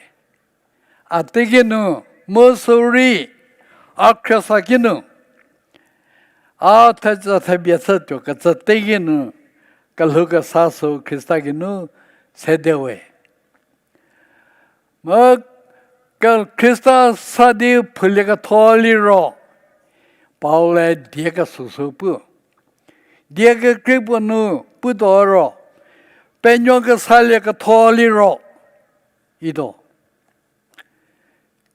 A teiki nu, mu sü rei, a khriesa ki nu, a thetsü thebie chü tuokecü teiki nu, kelhou kesa sü Khrista geinu sede we. Mu ke-, Khrista sa di phulie ketho liro, Paul-e die kesüsü pu. Die kekrei puo nu putuo ro, penuo kesalie ketho liro, ituo.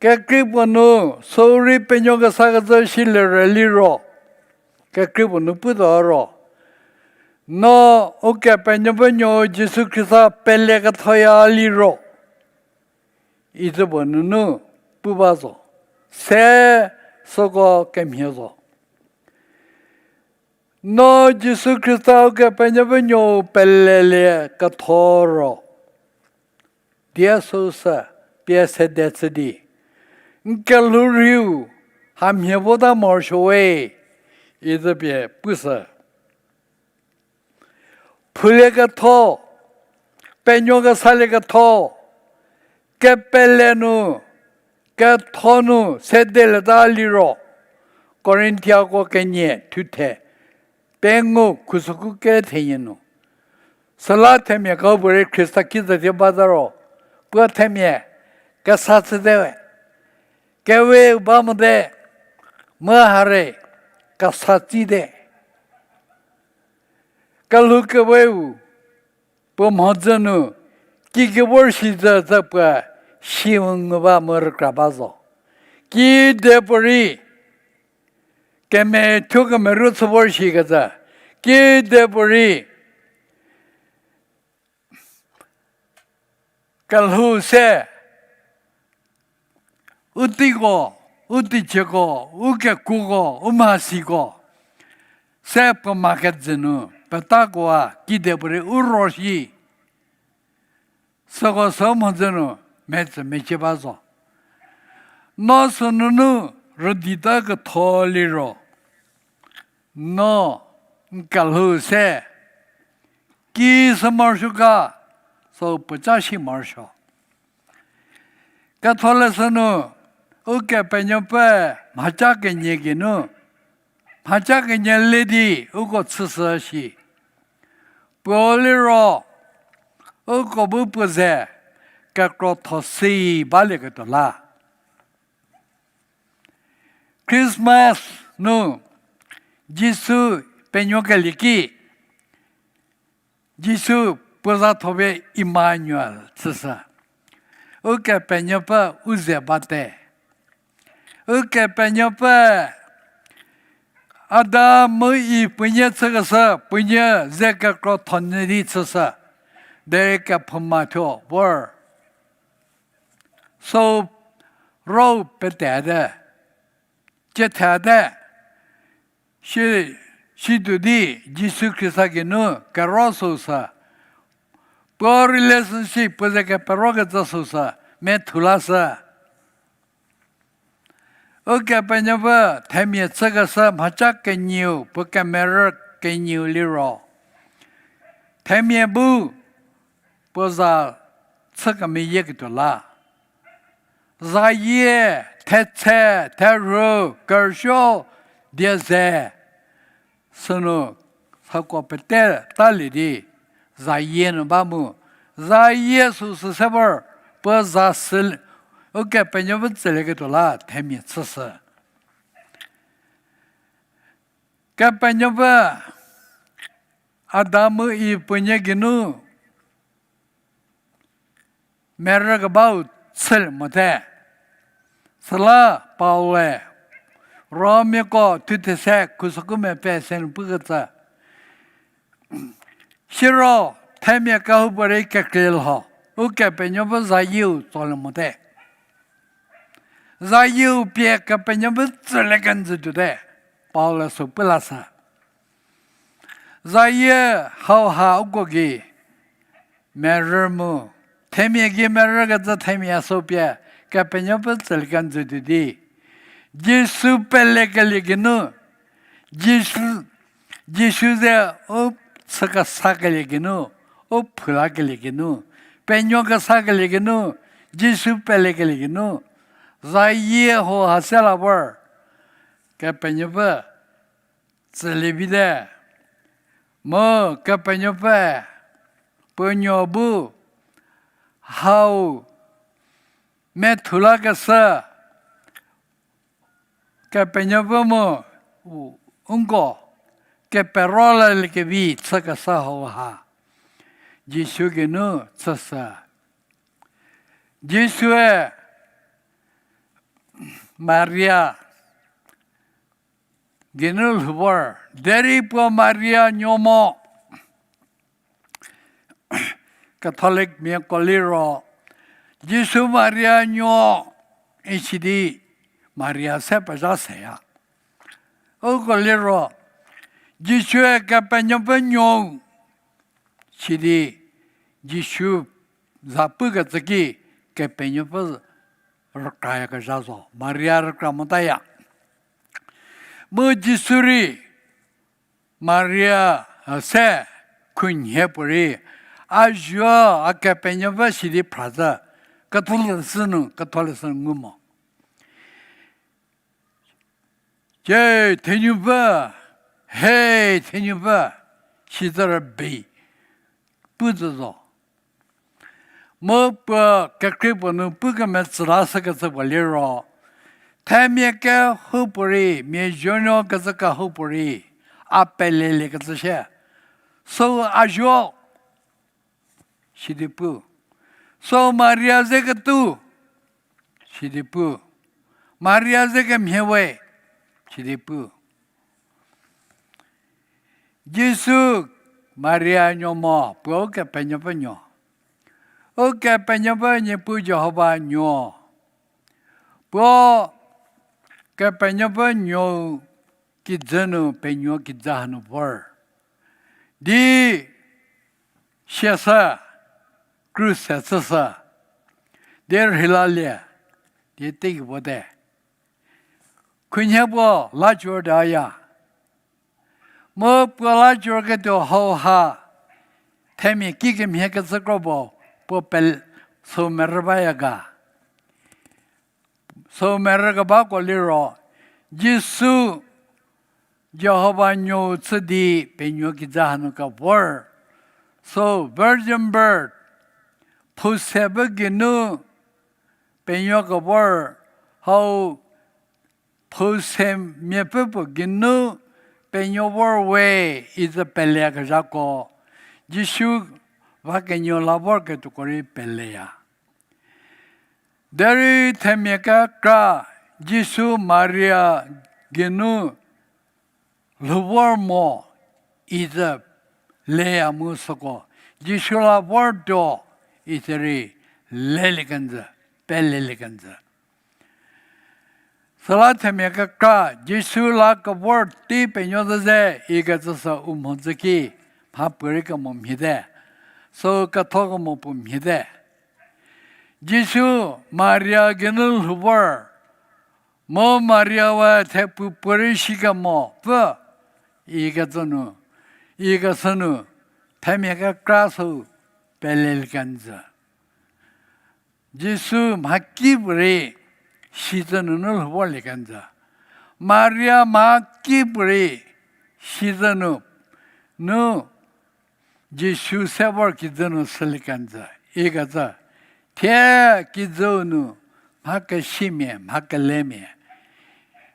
Kekrei puo nu, sü rei penuo kesakecü silie re liro, kekrei puo nu putuo ro, no Ukepenuopfü Nuou Jisu Khrista pele kethoya liro, icü puo nunu pu ba zo. Se süko kemhie zo. No Jisu Khrista Ukepenuopfü Nuou pelelie ketho ro, die süu sü pie sede chü di, n kelhou rhiu hamhie vota morosuo we, icü pie pushü. Phulie ketho, penuo kesalie ketho, kepele nu, ketho nu sedelieta liro, Korinthiako kenie thuthe, pengou khusüku kethenyie nu. Süla themia kau puorei Khrista ki zati bata ro, puo themia kesa chüte we, kewe ba mote, mu hare kesa tsite. Kelhou keweu puo mhodzü nu, kikevor shi zü zü puo si ngu ba mu rükra ba zo. Kidipuorei, kemethuo kemerü chü vor shikecü, kidipuorei, kelhou se, u teiko, u teicieko, u kekuoko, u mhasiko, se puo ma kejü nu petakoa kidipuorei u ro shi. Süko sü mhodzü nu metsü mecie ba zo. No sünunu rüdita ketho liro, no n kelhou se ki sü morosuo ga, sü puoca shi morosuo. Ketholeshü nu, Ukepenuopfü mhaca kenie geinu, mhaca kenie le di uko chüshü shi. Puo liro, uko bu puo ze kekrotho si balieketuo la. Christmas nu Jisu penuokelieki, Jisu puo za thopie Emmanuel chüshü. Ukepenuopfü u ze bate. Ukepenuopfü Adam mu Iv puonie chükeshü puonie ze kekrotho nyü di chüshü. Derei kephouma thuo vor. Sü rou petete, ciethete, si, situo di Jisu Khrista geinu kero süu sü, puo relationship puo ze keperokecü süu sü methu lashü. Ukepenuopfü themia chükeshü mhaca kenieu puo kemerü kenieu liro, themia bu puo za chü kemeyieketuo la. Zayie, thetse, therhu, kerüsuo, dieze, sünu süko pete talie di zayie nu ba mu, zayie süu sü se vor puo za sü, Ukepenuopfü tsülieketuo la themia chüshü. Kepenuopfü Adam mu Iv puonie geinu merü kebau chülie mote. Süla Paul-e Romiako thuthe se khusoku mepfü se nu pukecü, siro themia kehoupuorei kekreilie lho, Ukepenuopfü zayieu tsolie mote. Zayieu pie Kepenuopfü tsülie kenjü tuote, Paul-e sü pu lashü. Zayie hauha uko gei merü mu, themia gei merü kecü themia sü pie Kepenuopfü tsülie kenjü tuo di, Jisu pelekelie geinu, Jisu, Jisu ze u chü kesakelie geinu, u phou lakelie geinu, penuo kesakelie geinu, Jisu pelekelie geinu, zayie hauha se la vor Kepenuopfü tsülie vite. Mu Kepenuopfü puo nuo bu hau methu lakeshü Kepenuopfü mu u, uko kepero laliekevi chükeshü hauha Jisu geinu chüshü. Jisue Maria geinu lhou vor, derei puo Maria nuo mo. Catholic miako liro, Jisu Maria nuo, isidi Maria se pezha seya. Uko liro, Jisue Kepenuopfü nuo, sidi Jisu za pukecü ki Kepenuopfü rükrayakezha zo, Maria rükra motaya. Mu Jisu rei Maria se khunhie puorei, a zuo a Kepenuopfü sidi phra zhü, Catholic sü nu, Catholic sü ngu mo. Tsie, thenuopfü, he, thenuopfü, sizü rübei pu zhü zo. Mu puo kekrei puo nu pukemetsü lashükecü puo liro, themia kehoupuorei, mia zuonuo kecü kehoupuorei, a peleliekecü shie. Sü a zuo, sidi pu. Sü Maria ze ketuo, sidi pu. Maria ze kemhie we, sidi pu. Jisu Maria nuo mo, puo Ukepenuopfü nuo. Ukepenuopfü Niepuu Jihova nuo. Puo Kepenuopfü nuou kijü nu penuo kijü hanu vor di siashü, krus se chüshü, di rheilalie, di teigei vote. Khunhie puo la jor di aya. Mu puo la jor ketuo hauha, themia kikemhie kecü kro puo, puo pel-, sü merü baya ga. Sü merü kebako liro, Jisu Jihova nuou chü di penuo kijü hanu kevor. Sü virgin birth, phou se bu geinu penuo kevor, hau phou se miapfü puo geinu penuo vor we, izü peleyakezhako, Jisu va kenuo la vorketuoko rei peleya. Derei themia kekra Jisu Maria geinu lhou vor mo izü leya mu süko, Jisu la vortuo izü rei lelie kenjü, pelelie kenjü. Süla themia kekra Jisu la kevor tei penuo zhü ze ikecü sü u mhodzü ki mhapuorei kemo mhiete, sü ketho kemo puo mhiete. Jisu Maria geinu lhou vor, mu Maria we thepfu puorei shikemo pfü ikecü nu, ikeshü nu, themia kekra sü pelelie kenjü. Jisu mhakipuorei sizü nunu lhou vorlie kenjü. Maria mhakipuorei sizü nu, nu Jisu se vor kijü nu shülie kenjü, ikecü. Thie kijüu nu mha kesimia, mha kelemia,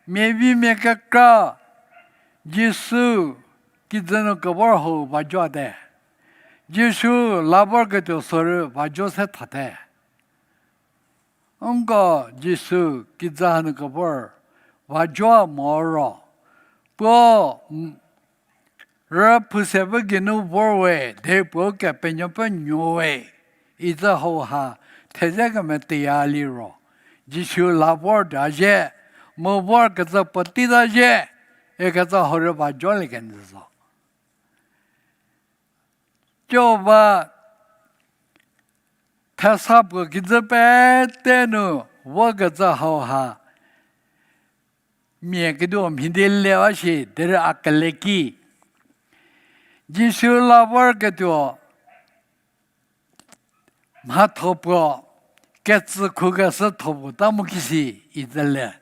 miavimia kekra Jisu kijü nu kevor hau va jote. Jisu la vorketuo sorü va jo se thate. Nko Jisu kijü hanu kevor va jo mo ro, puo rüphu se vo geinu vor we, derei puo Kepenuopfü nuo we, icü hauha theze kemeteya liro, Jisu la vorta zhie, mu vorkecü puo teita zhie, ikecü hau rei va jolie kenjü zo. Joba thesa puo kijü pete nu vokecü hauha mia ketuo mhie di le ba shi, derei a kele ki, Jisu la vorketuo mhatho puo kecü khukeshü tho puo ta mu kisi icü le.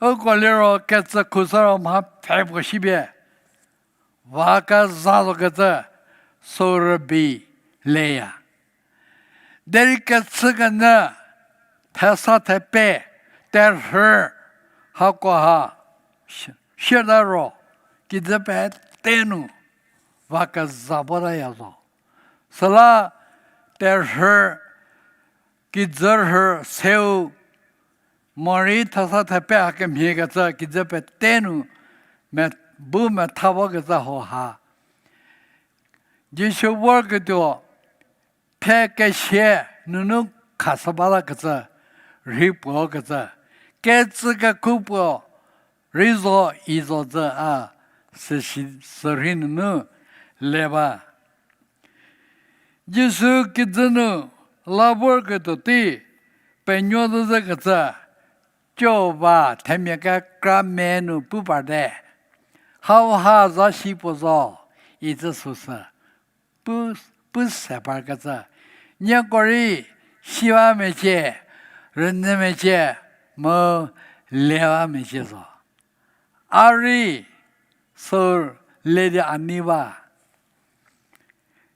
Uko liro kecü khushü ro mha pfhe puo shipie va keza zokecü sü rübei leya. Derei kechükenyü thesa thepe, terhü, hakoha siata ro kijü pete nu va keza votaya zo. Süla terhü, kijü rhü, seu, morei thesa thepe hakemhiekecü kijü pete nu me- bu metha vokecü hauha, Jisu vorketuo phe kesia nunu khashü batakecü, rhei puokecü, kecü kekhu puo rei zo, i zo zü a süsi- sürhei nunu le ba. Jisu kijü nu la vorketuo tei penuo züzhükecü, co ba themia kekra me nu pu parte. Hauha zasi puo zo, icü süsü pu- pu se parkecü, nieko rei si ba mecie, rünyü mecie, mu le ba mecie zo. A rei sü le di a nei ba.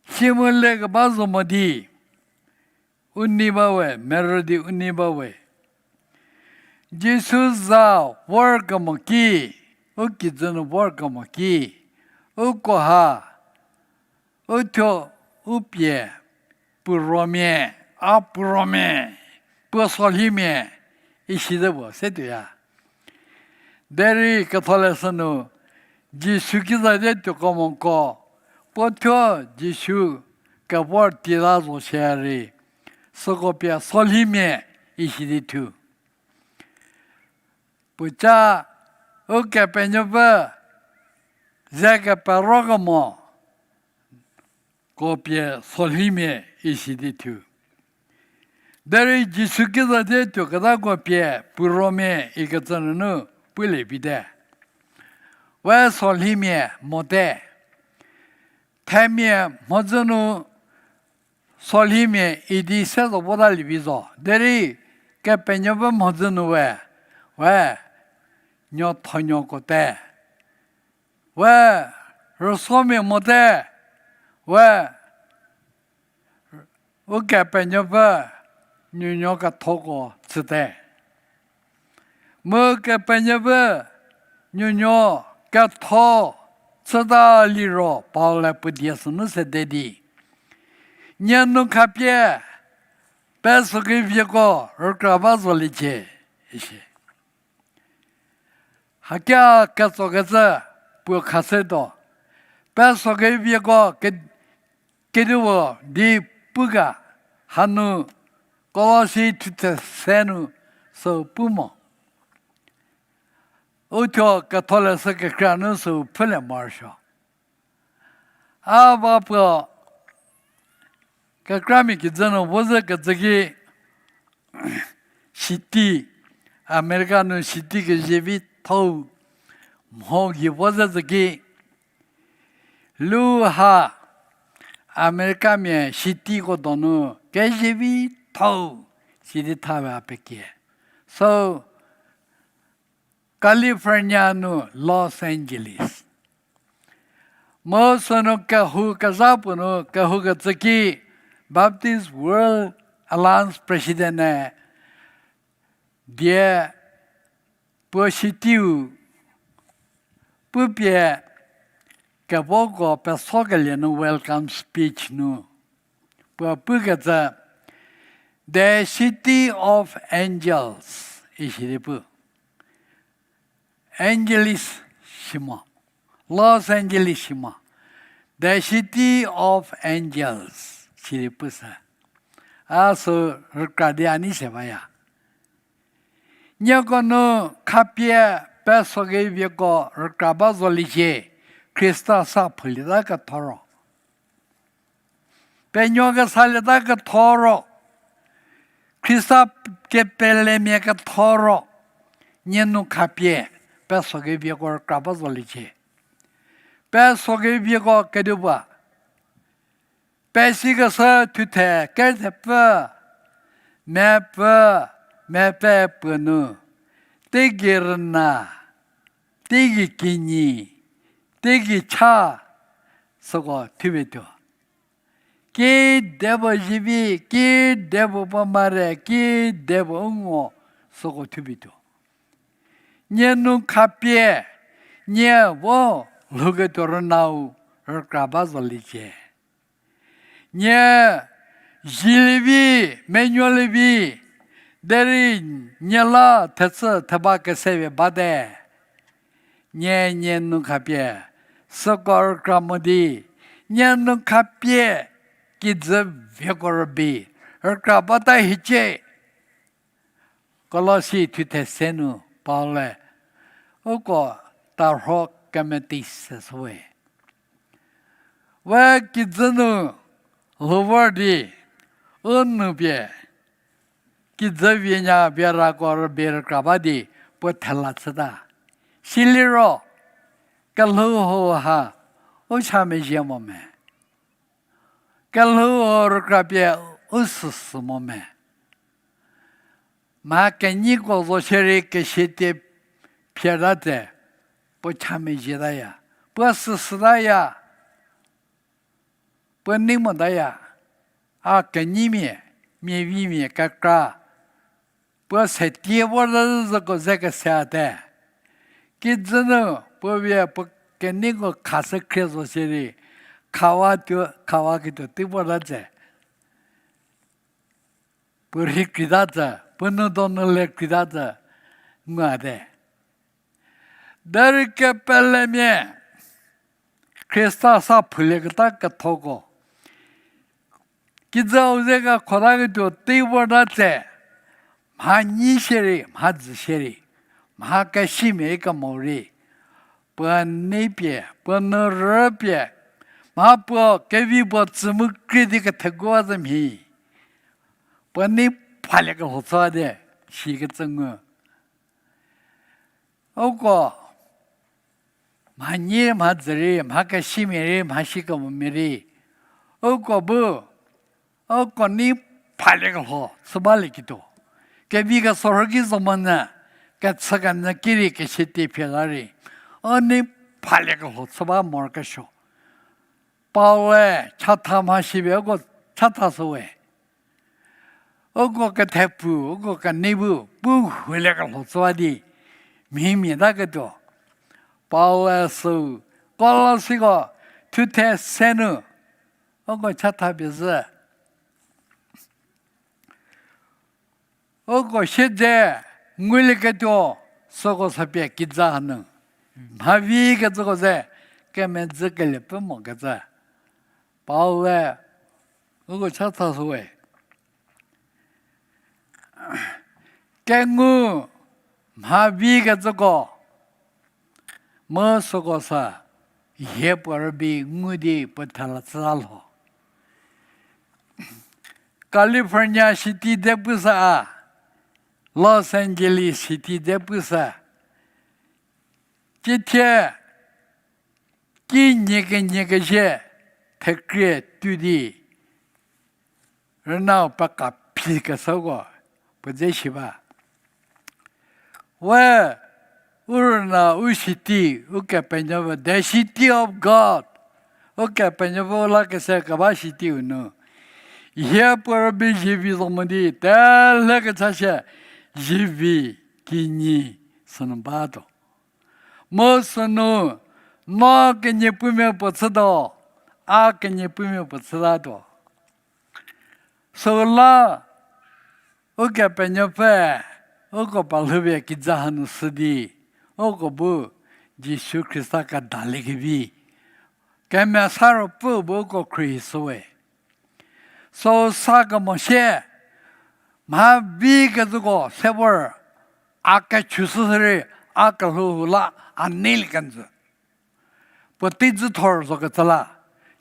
Si mu lekeba zo mo di u nei ba we, merü di u nei ba we. Jisu za vorkemo ki, u kijü nu vorkemo ki, ukoha uthuo u pie puo romia, a puo romia, puo solhimia, isi ze puo se tuoya. Derei ketholeshü nu, Jisu kizatie tuokemoko, puo thuo Jisu kevor tieta zo shierei, süko pie solhimia isi di thu. Puoca Ukepenuopfü ze keperokemo ko pie solhimia isi di thu. Derei Jisu kizatie tuoketako pie puo romia ikecü nunu pulie vite. We solhimia mote. Themia mhodzü nu solhimia idi se zo votalie vi zo. Derei Kepenuopfü mhodzü nu we, we nuothonuoko te. We rüsomia mote, we Ukepenuopfü nuonuo kethoko chüte. Mu Kepenuopfü nuonuo ketho chüta liro Paul-e puo die sünu sede di, nie nu khapie peso kevieko rükra ba zoliecie, isi. Hakia ketsokecü puo khasetuo, peso kevieko ke- kedipuo di pu ga, hanu Kolosi thuthe se nu sü pu mo. Uthuo ketholeshü kekra nu sü pfhülie morosuo. A ba puo kekramia kijü nu vo zhükecü ki, city, America nu city kezevithou mho gei vo zhü zhü ki, lu ha Americamia cityko donu kezevithou city tha we a pekie. So, California nu Los Angeles. Mu sünu kehou kezha puo nu kehoukecü ki Baptist World Alliance President-e die puo cityu pupie kevoko pesokelie nu welcome speech nu puo pukecü, The City of Angels, isidi pu. Angeles shi mo, Los Angeles shi mo, The City of Angels, sidi pushü. A sü rükra di a nei se baya. Nieko nu khapie pesokevieko rükra ba zoliecie, Khrista sa phulieta ketho ro. Penuo kesalieta ketho ro, Khrista kepelemia ketho ro, nie nu khapie pesokevieko rükra ba zoliecie. Pesokevieko kedipuo, pesikeshü thuthe kethepfü, mepfü, mepfü puo nu, teigei rüna, teigei kinyi, teigei cha, süko thupie tuo. Kidepuo zivi, kidepuo puo mare, kidepuo u ngo, süko thupie tuo. Nie nu khapie, nie vo lhouketuo rünau rükra ba zoliecie. Nie zilievi, menuolievi, derei nie la thechü theba kesepie bate. Nie, nie nu khapie süko rükra mo di, nie nu khapie kijü vieko rübei rükra bata hiecie. Kolosi thuthe se nu Paul-e uko tarho kemeti se shüwe. We kijü nu lhou vor di u nu pie kijü vienya vierako rübei rükra ba di puo thela chüta. Siliro kelhou hau ha u cha mezhie mo me? Kelhou hau rükra pie u süsü mo me? Mha kenyiko zo shierei kesie tie phieta tse, puo cha mezhietaya, puo süsütaya, puo nei motaya. A kenyimia, miavimia kekra, puo se tie vor zhüko ze kese ate. Kijü nu puo vie puo keneiko khashü khrie zo shierei, khawa tuo, khawa ketuo tei vorta tse, puo rhi krita tse, puo nou donu le krita tse, nguate. Derei kepelemia Khrista sa phulieketa kethoko, kijüu ze kekhota ketuo tei vorta tse, mha nyi shierei, mha dzü shierei, mha kesimia kemo rei, puo nei pie, puo nou rü pie, mha puo kevi puo tsü mu krie di ketheguwa zhü mhie, puo nei phaliekelho chüwa di, sikecü ngu. Uko mha nyi mha dzü rei, mha kesimia rei, mha sikemomia rei, uko bu, uko nei phaliekelho chü balieketuo, kevi kesorho ki zo monyü, kechükenyü ki rei kesie tie phieta rei, u nei phaliekelho chü ba morokesuo. Paul-e chatha mha sipie uko chatha shüwe. Uko kethepfu, uko kenei bu, pu huliekelho chüwa di, mhimiataketuo. Paul-e süu, Kolosiko thuthe se nu, uko chatha pie zhü. Uko siedze ngulieketuo, süko sa pie kijü hanu mha vikecüko ze kemedzü kelie pfü mokecü. Paul-e uko chatha shüwe. Kengu mha vikecüko, mu süko sa hie puo rübei ngu di puo thela chüta lho. California city dze pushü a, Los Angeles city dze pushü. Cithie kinyi kenyie kezie thekrie tuo di rünau peka phi keshüko puo dze shi ba. We, u rüna u city, Ukepenuopfü, the city of God, Ukepenuopfü u la kese keba city-u nu, hie puo rübei zivi zo mo di, telhe kechashie zivi kinyi sünu batuo. Mu sünu No keniepumia puo chütuo, a keniepumia puo chütatuo. Süla, Ukepenuopfü, uko pelhoupie kijü hanu shü di, uko bu Jisu Khrista kedaliekevi, Kemesa Ruopfü bu uko khruohishüwe. Süu sa kemo sie, mha vi kecüko se vor, a kechüshü sürei, a kelhou la, a neilie kenjü. Puotei dzüthor zo kecü la,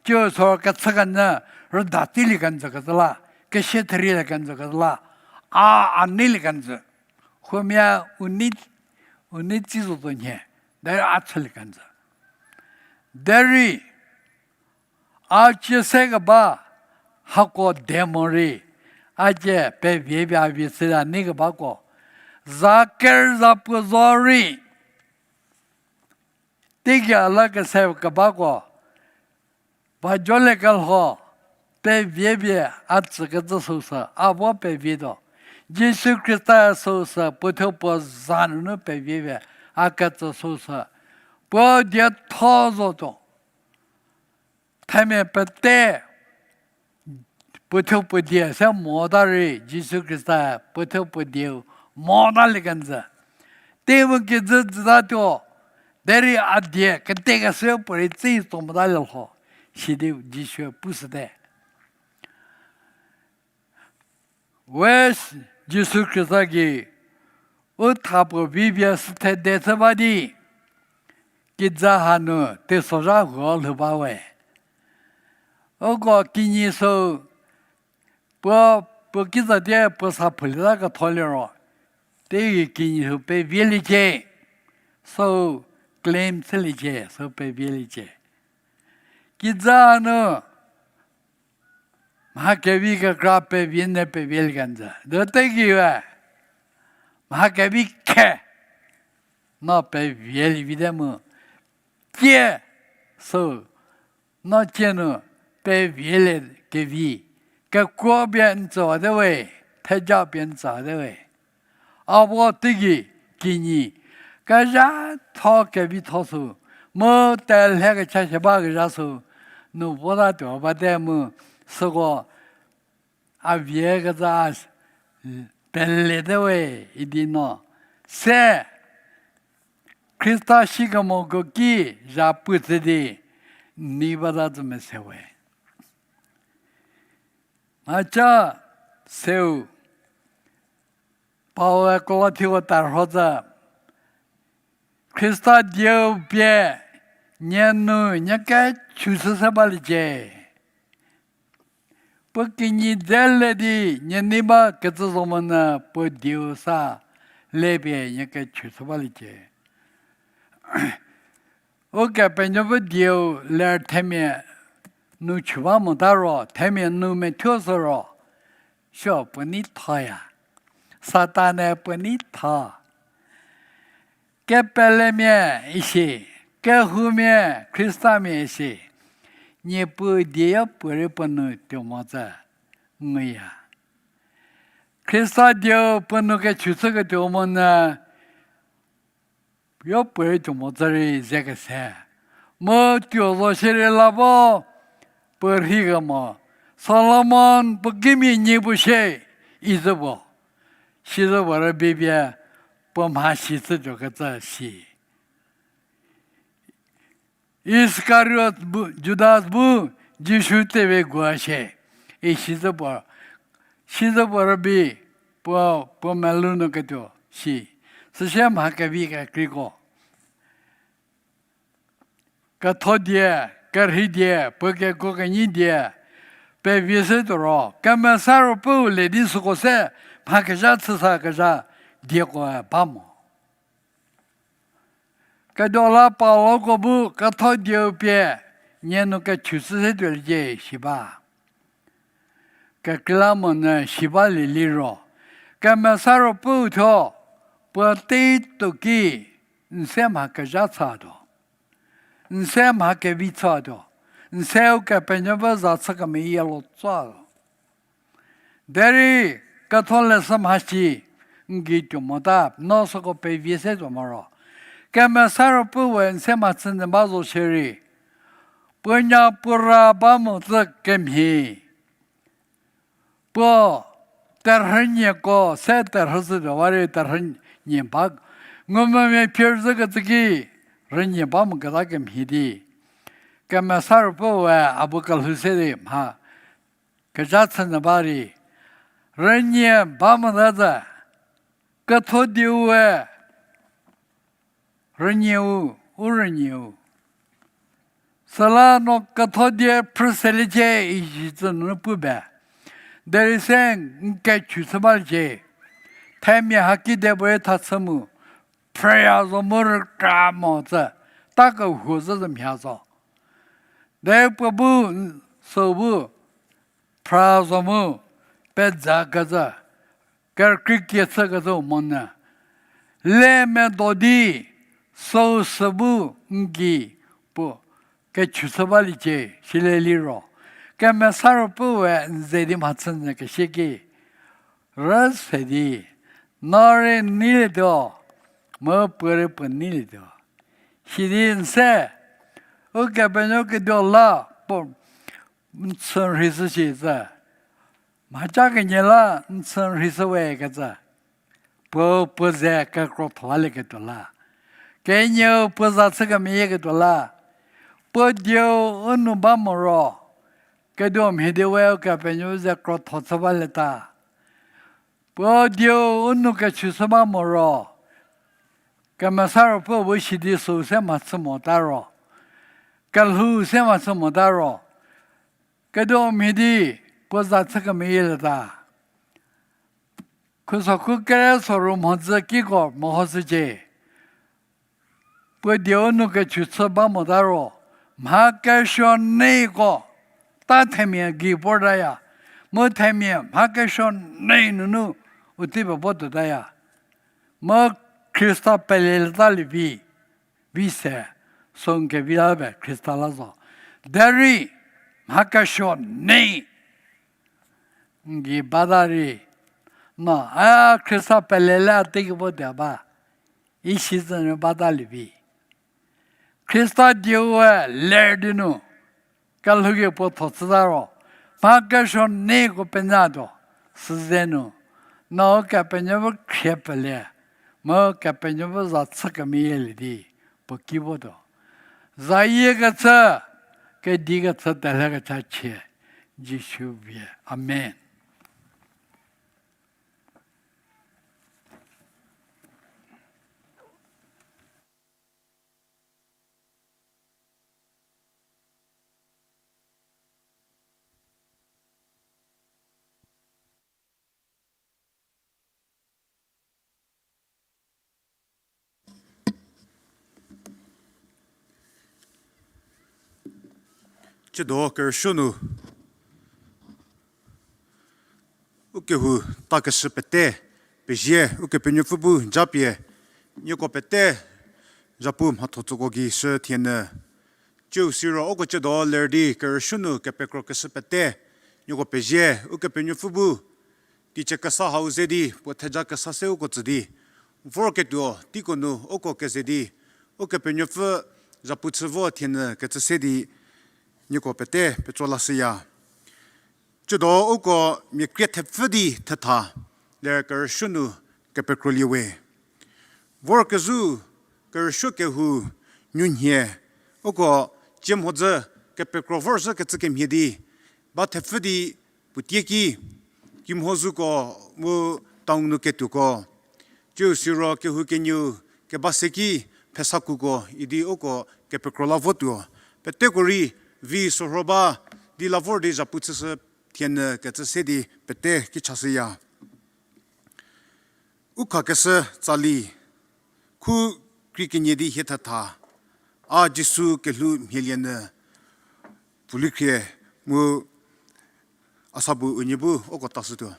tiu sor kechü kenyü, rüda teilie kenjü kecü la, kesie therie kenjü kecü la, a, a neilie kenjü. Huomia u nei, u nei tsi zotuo nhie, derei a chülie kenjü. Derei, a cie se keba, hako de morei, a cie pevie pie a vie chülie nei kebako, za ker za puo zo rei, teigei a la kese kebako, va jolie kelho, pevie pie a tsükecü süu sü, a vo pevietuo. Jisu Khrista süu sü, puo thuo puo za nunu pevie pie a ketsü süu sü, puo dietho zotuo. Themia pete, puo thuo puo die se mota rei, Jisu Khrista puo thuo puo dieu motalie kenjü. Teimu kijü jütatuo, derei a die ketekeshü puorei tsei tso motalie lho, sidi Jisue pushüte. We Jisu Khrista gei u tha puo vivie süthede chü ba di, kijü hanu teisozha huo lhou ba we. Uko kinyi süu, puo, puo kizatie puo sa phulieta ketho liro, teigei kinyi süu pevieliecie, süu claim chüliecie, süu pevieliecie. Kijü hanu mha kevi kekra pevie nyü pevielie kenjü. Di teigei we, mha kevi khe, no pevielie vite mu, tie, süu, no tie nu pevielie kevi, kekuo pie n tsüwate we, theja pie n tsüwate we. A vo teigei kinyi, kezhatho kevitho sü, mu telhe kecha shie bakezha sü, nu votatuo bate mu, süko a vie kezha a, pelete we, idi no. Se, Khrista sikemoko ki zhapu tsü di, n nei bata zü mese we. Mhaca seu, Paul-e Kolothiko tarho tsü, Khrista dieu pie nie nu nie kechüshü se baliecie. Puo kinyi dze le di nie nei ba kecü zo monyü puo dieu sa le pie nie kechüshü baliecie. Ukepenuopfü dieu ler themia nu chü ba mota ro, themia nu methuo sü ro, suo puo nei thoya. Satan-e puo nei tho. Kepelemia isi, kehoumia, Khristamia isi, Niepuu die yopuorei puo nu tuo mo tsü nguya. Khrista dieu puo nu kechüshüketuo monyü, yopuorei tuo mo tsü rei ze kese. Mu tuo zo shierei la vo puo rhei kemo, Solomon puo kimia nyi puo shie, izü puo. Sizü puo rübei pie puo mhasi chütuokecü si. Iskariot bu, Judas bu Jisu tsewe gua shie, isizü puo, sizü puo rübei puo, puo melou nu ketuo si. Süsie mha kevi kekreiko, ketho die, kerhei die, puo kekuo kenyi die, pevi se tuo ro, Kemesa Ruopfüu le di süko se mha kezha chüsa kezha diekoe ba mo. Kedo la Paul-ko bu ketho dieu pie nie nu kechüshü se tuoliecie si ba. Kekreilamonyü si balie liro, Kemesa Ruopfüu thuo puotei tuo ki n se mha kezha chütuo, n se mha kevi chütuo, n seu Kepenuopfü za chü kemeyie lo tsotuo. Derei ketholeshü mhasi n gei tuo mota, no süko pevi se tuo moro. Kemesa Ruopfüe n se mhachü nyü ba zo shierei, puo nya puo ra ba mo zhü kemhie, puo terhünieko se terhü zhütuo wa rei terhünie ba, ngumvümia phie zhükecü ki rünie ba mo keta kemhie di, Kemesa Ruopfüe a bu kelhou se di mha kezha chü nyü ba rei, rünie ba mo ta zhü, ketho dieu we rünieu, u rünieu. Süla no ketho die phrü seliecie isi cü nunu pu be. Derei se n kechü chü baliecie. Themia haki de puorei tha chü mu, phrüya zo mu rükra mo cü, ta kehuo zhü zhü mhie zo. Derei puo bu, n- süu bu, phra zo mu, peza kecü, kerükrie kie chükecü monyü, le medo di, süu sü bu n gei puo kechü chü baliecie, sile liro, Kemesa Ruopfüe n ze di mhachü nyü kesie ki, rüse di, no rei neilietuo, mu puo rei puo neilietuo. Sidi n se, Ukepenuopfü keduo la, puo n chü rhei shü shi zhü. Mhaca kenie la n chü rhei shüwe kecü. Puo, puo ze kekrotho lalieketuo la. Kenieu puo za chü kemeyieketuo la. Puo dieu u nu ba mo ro, keduo mhie di we Ukepenuopfü ze krotho chü balieta. Puo dieu u nu kechü chü ba mo ro, Kemesa Ruopfü bu sidi süu se mhachü mota ro, kelhou se mhachü mota ro, keduo mhie di puo za chü kemeyielieta. Khuso khu kere soru mhodzü kiko mehoshücie. Puo dieu nu kechü chü ba mota ro, mha kesuo neiko ta themia gei vortaya, mu themia mha kesuo nei nunu u tei pevo tuotaya. Mu Khrista pelelieta lievi, vi se, süu n kevi la be Khrista la zo. Derei mha kesuo nei n gei bata rei, no a Khrista pelele a teiki vo tuo ba, isi zü nu bata lievi. Khrista dieue ler di nu, kelhou ki puo tho chüta ro, mha kesuo neiko penyatuo, süze nu, no Kepenuopfü khrie pele, mu Kepenuopfü za chü kemeyielie di, puo ki votuo. Zayie kechü, kedi kechü telhe kecha chie, Jisu vie. Amen. Tsiedo kerüsuo nu ukehou takeshü pete pezie, Ukepenuopfü bu japie, nieko pete zhapu mhatho tsüko gei shü thienyü. Tsiu siro uko tsiedo ler di kerüsuo nu kepekrokeshü pete nieko pezie, Ukepenuopfü bu teicie kesa hau ze di puo theja kesa se uko tsü di, vorketuo teiko nu uko keze di, Ukepenuopfü zhapu chü vo thienyü kecü se di, nieko pete petso lashüya. Tsiedo uko mia krie thepfü di thetha ler kerüsuo nu kepekrolie we. Vorkezhü kerüsuo kehou nunhie uko tsie mhodzü kepekro vorzhü kecü kemhie di ba thepfü di puotie ki, kimhozhüko mu town nu ketuoko, tsiu siro kehou kenieu keba se ki phesakuko idi uko kepekro la votuo. Peteko rei vi sorho ba di la vor di zhapu chüshü thienyü kecü se di pete ki chashüya. U khakeshü tsali, khu krie kenie di hie thetha, a Jisu kelhou mhielienyü, pfulikhrie mu a sa bu unie bu uko tashütuo.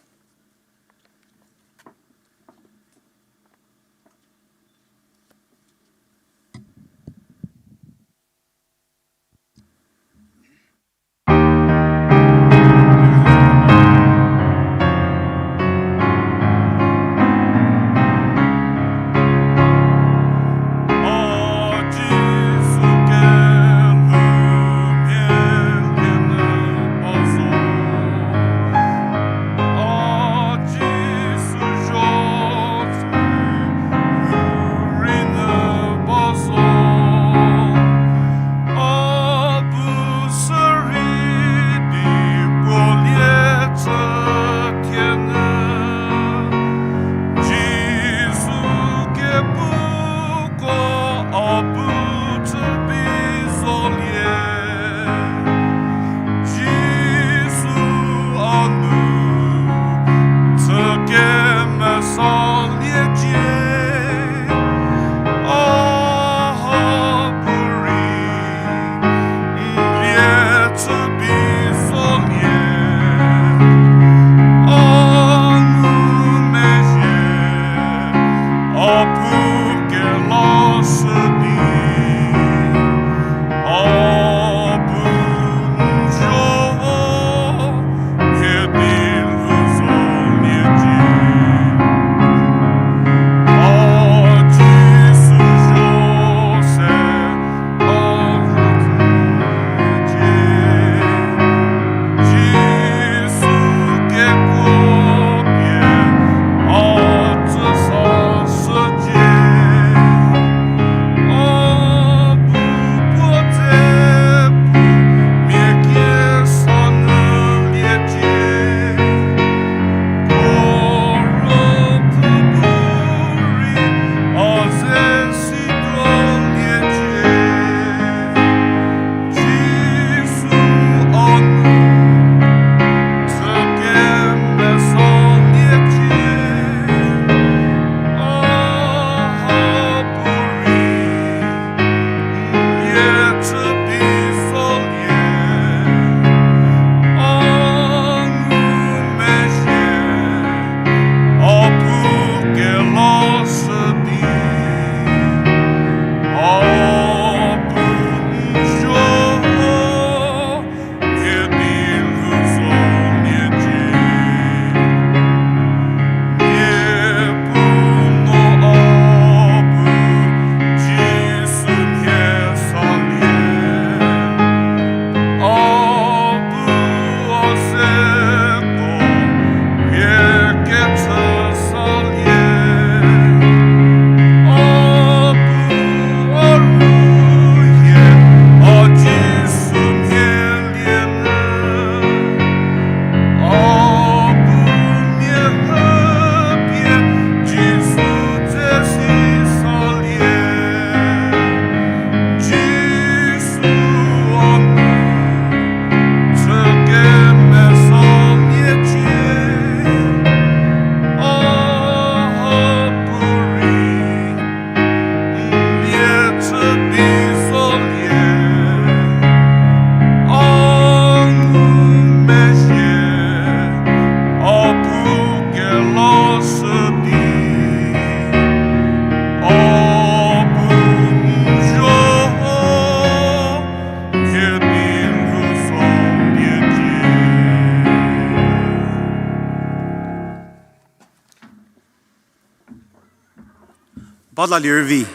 Ba lalie rüvi.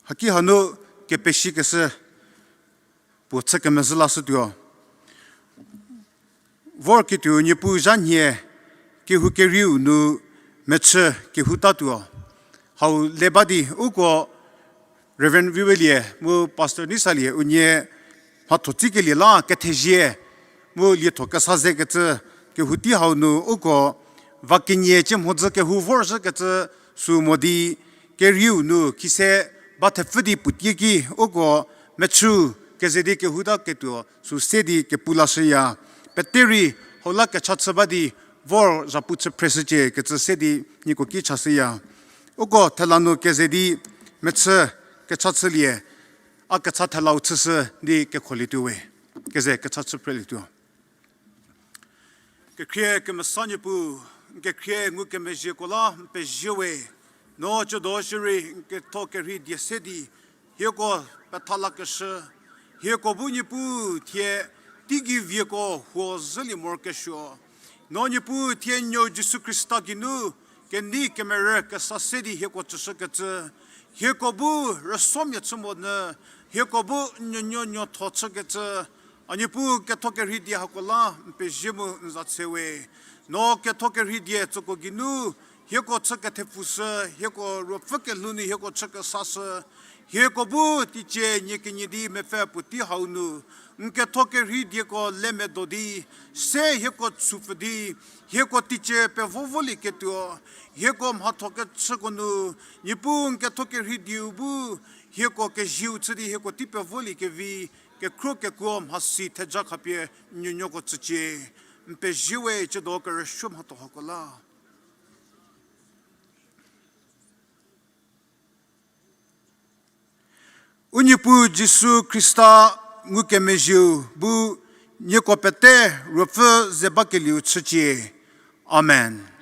Haki hanu kepesikeshü puo chü kemezhü lashütuo. Vorketuo Niepuu zha nhie kehou kerieu nu mechü kehoutatuo. Hau le ba di uko Reverend Vivelie mu Pastor Nisalie unie mhatho tsikelie la kethezie mu lietho kesa zekecü kehou tei hau nu uko va kenie cie mhodzü kehou vorzhükecü sü mo di kerieu nu khise ba thepfü di puotie ki uko mechü keze di kehouta ketuo sü se di kepu lashüya. Pete rei hau la kecha chü ba di vor zhapu chü phreshücie kecü se di nieko ki chashüya. Uko thela nu keze di mechü kecha chülie, a kecha thelau chüshü di kekholietuo we. Keze kecha chü phrelietuo. Kekhrie kemesa Niepuu, n kekhrie ngukemezhieko la n pezie we, no ciedo shierei n ketho kerhei die se di hieko petha lakeshü, hieko bu Niepuu thie teigei vieko huo zhülie morokesuo. No Niepuu thie nuou Jisu Khrista geinu kenei kemerü kesa se di hieko tsüshükecü, hieko bu rüsomia chü monyü, hieko bu n nuonuo nuotho chükecü, a Niepuu ketho kerhei die hako la n pezie mu n za tse we. No ketho kerhei die tsüko geinu hieko chü kethepfushü, hieko ruopfü kelhou nu hieko chü kesashü, hieko bu teicie nie kenie di mepfü puotei hau nu n ketho kerhei dieko le medo di, se hieko tsupfü di, hieko teicie pevo volieketuo, hieko mhatho kechüko nu, Niepuu n ketho kerhei dieu bu hieko kezieu chü di hieko tei pevoliekevi, kekhro kekuo mhasi theja khapie n nuonuoko tsücie. N pezie we ciedo kerüsuo mhatho hako la. U Niepuu Jisu Khrista ngukemezhieu bu nieko pete ruopfü ze bakelieu chücie. Amen.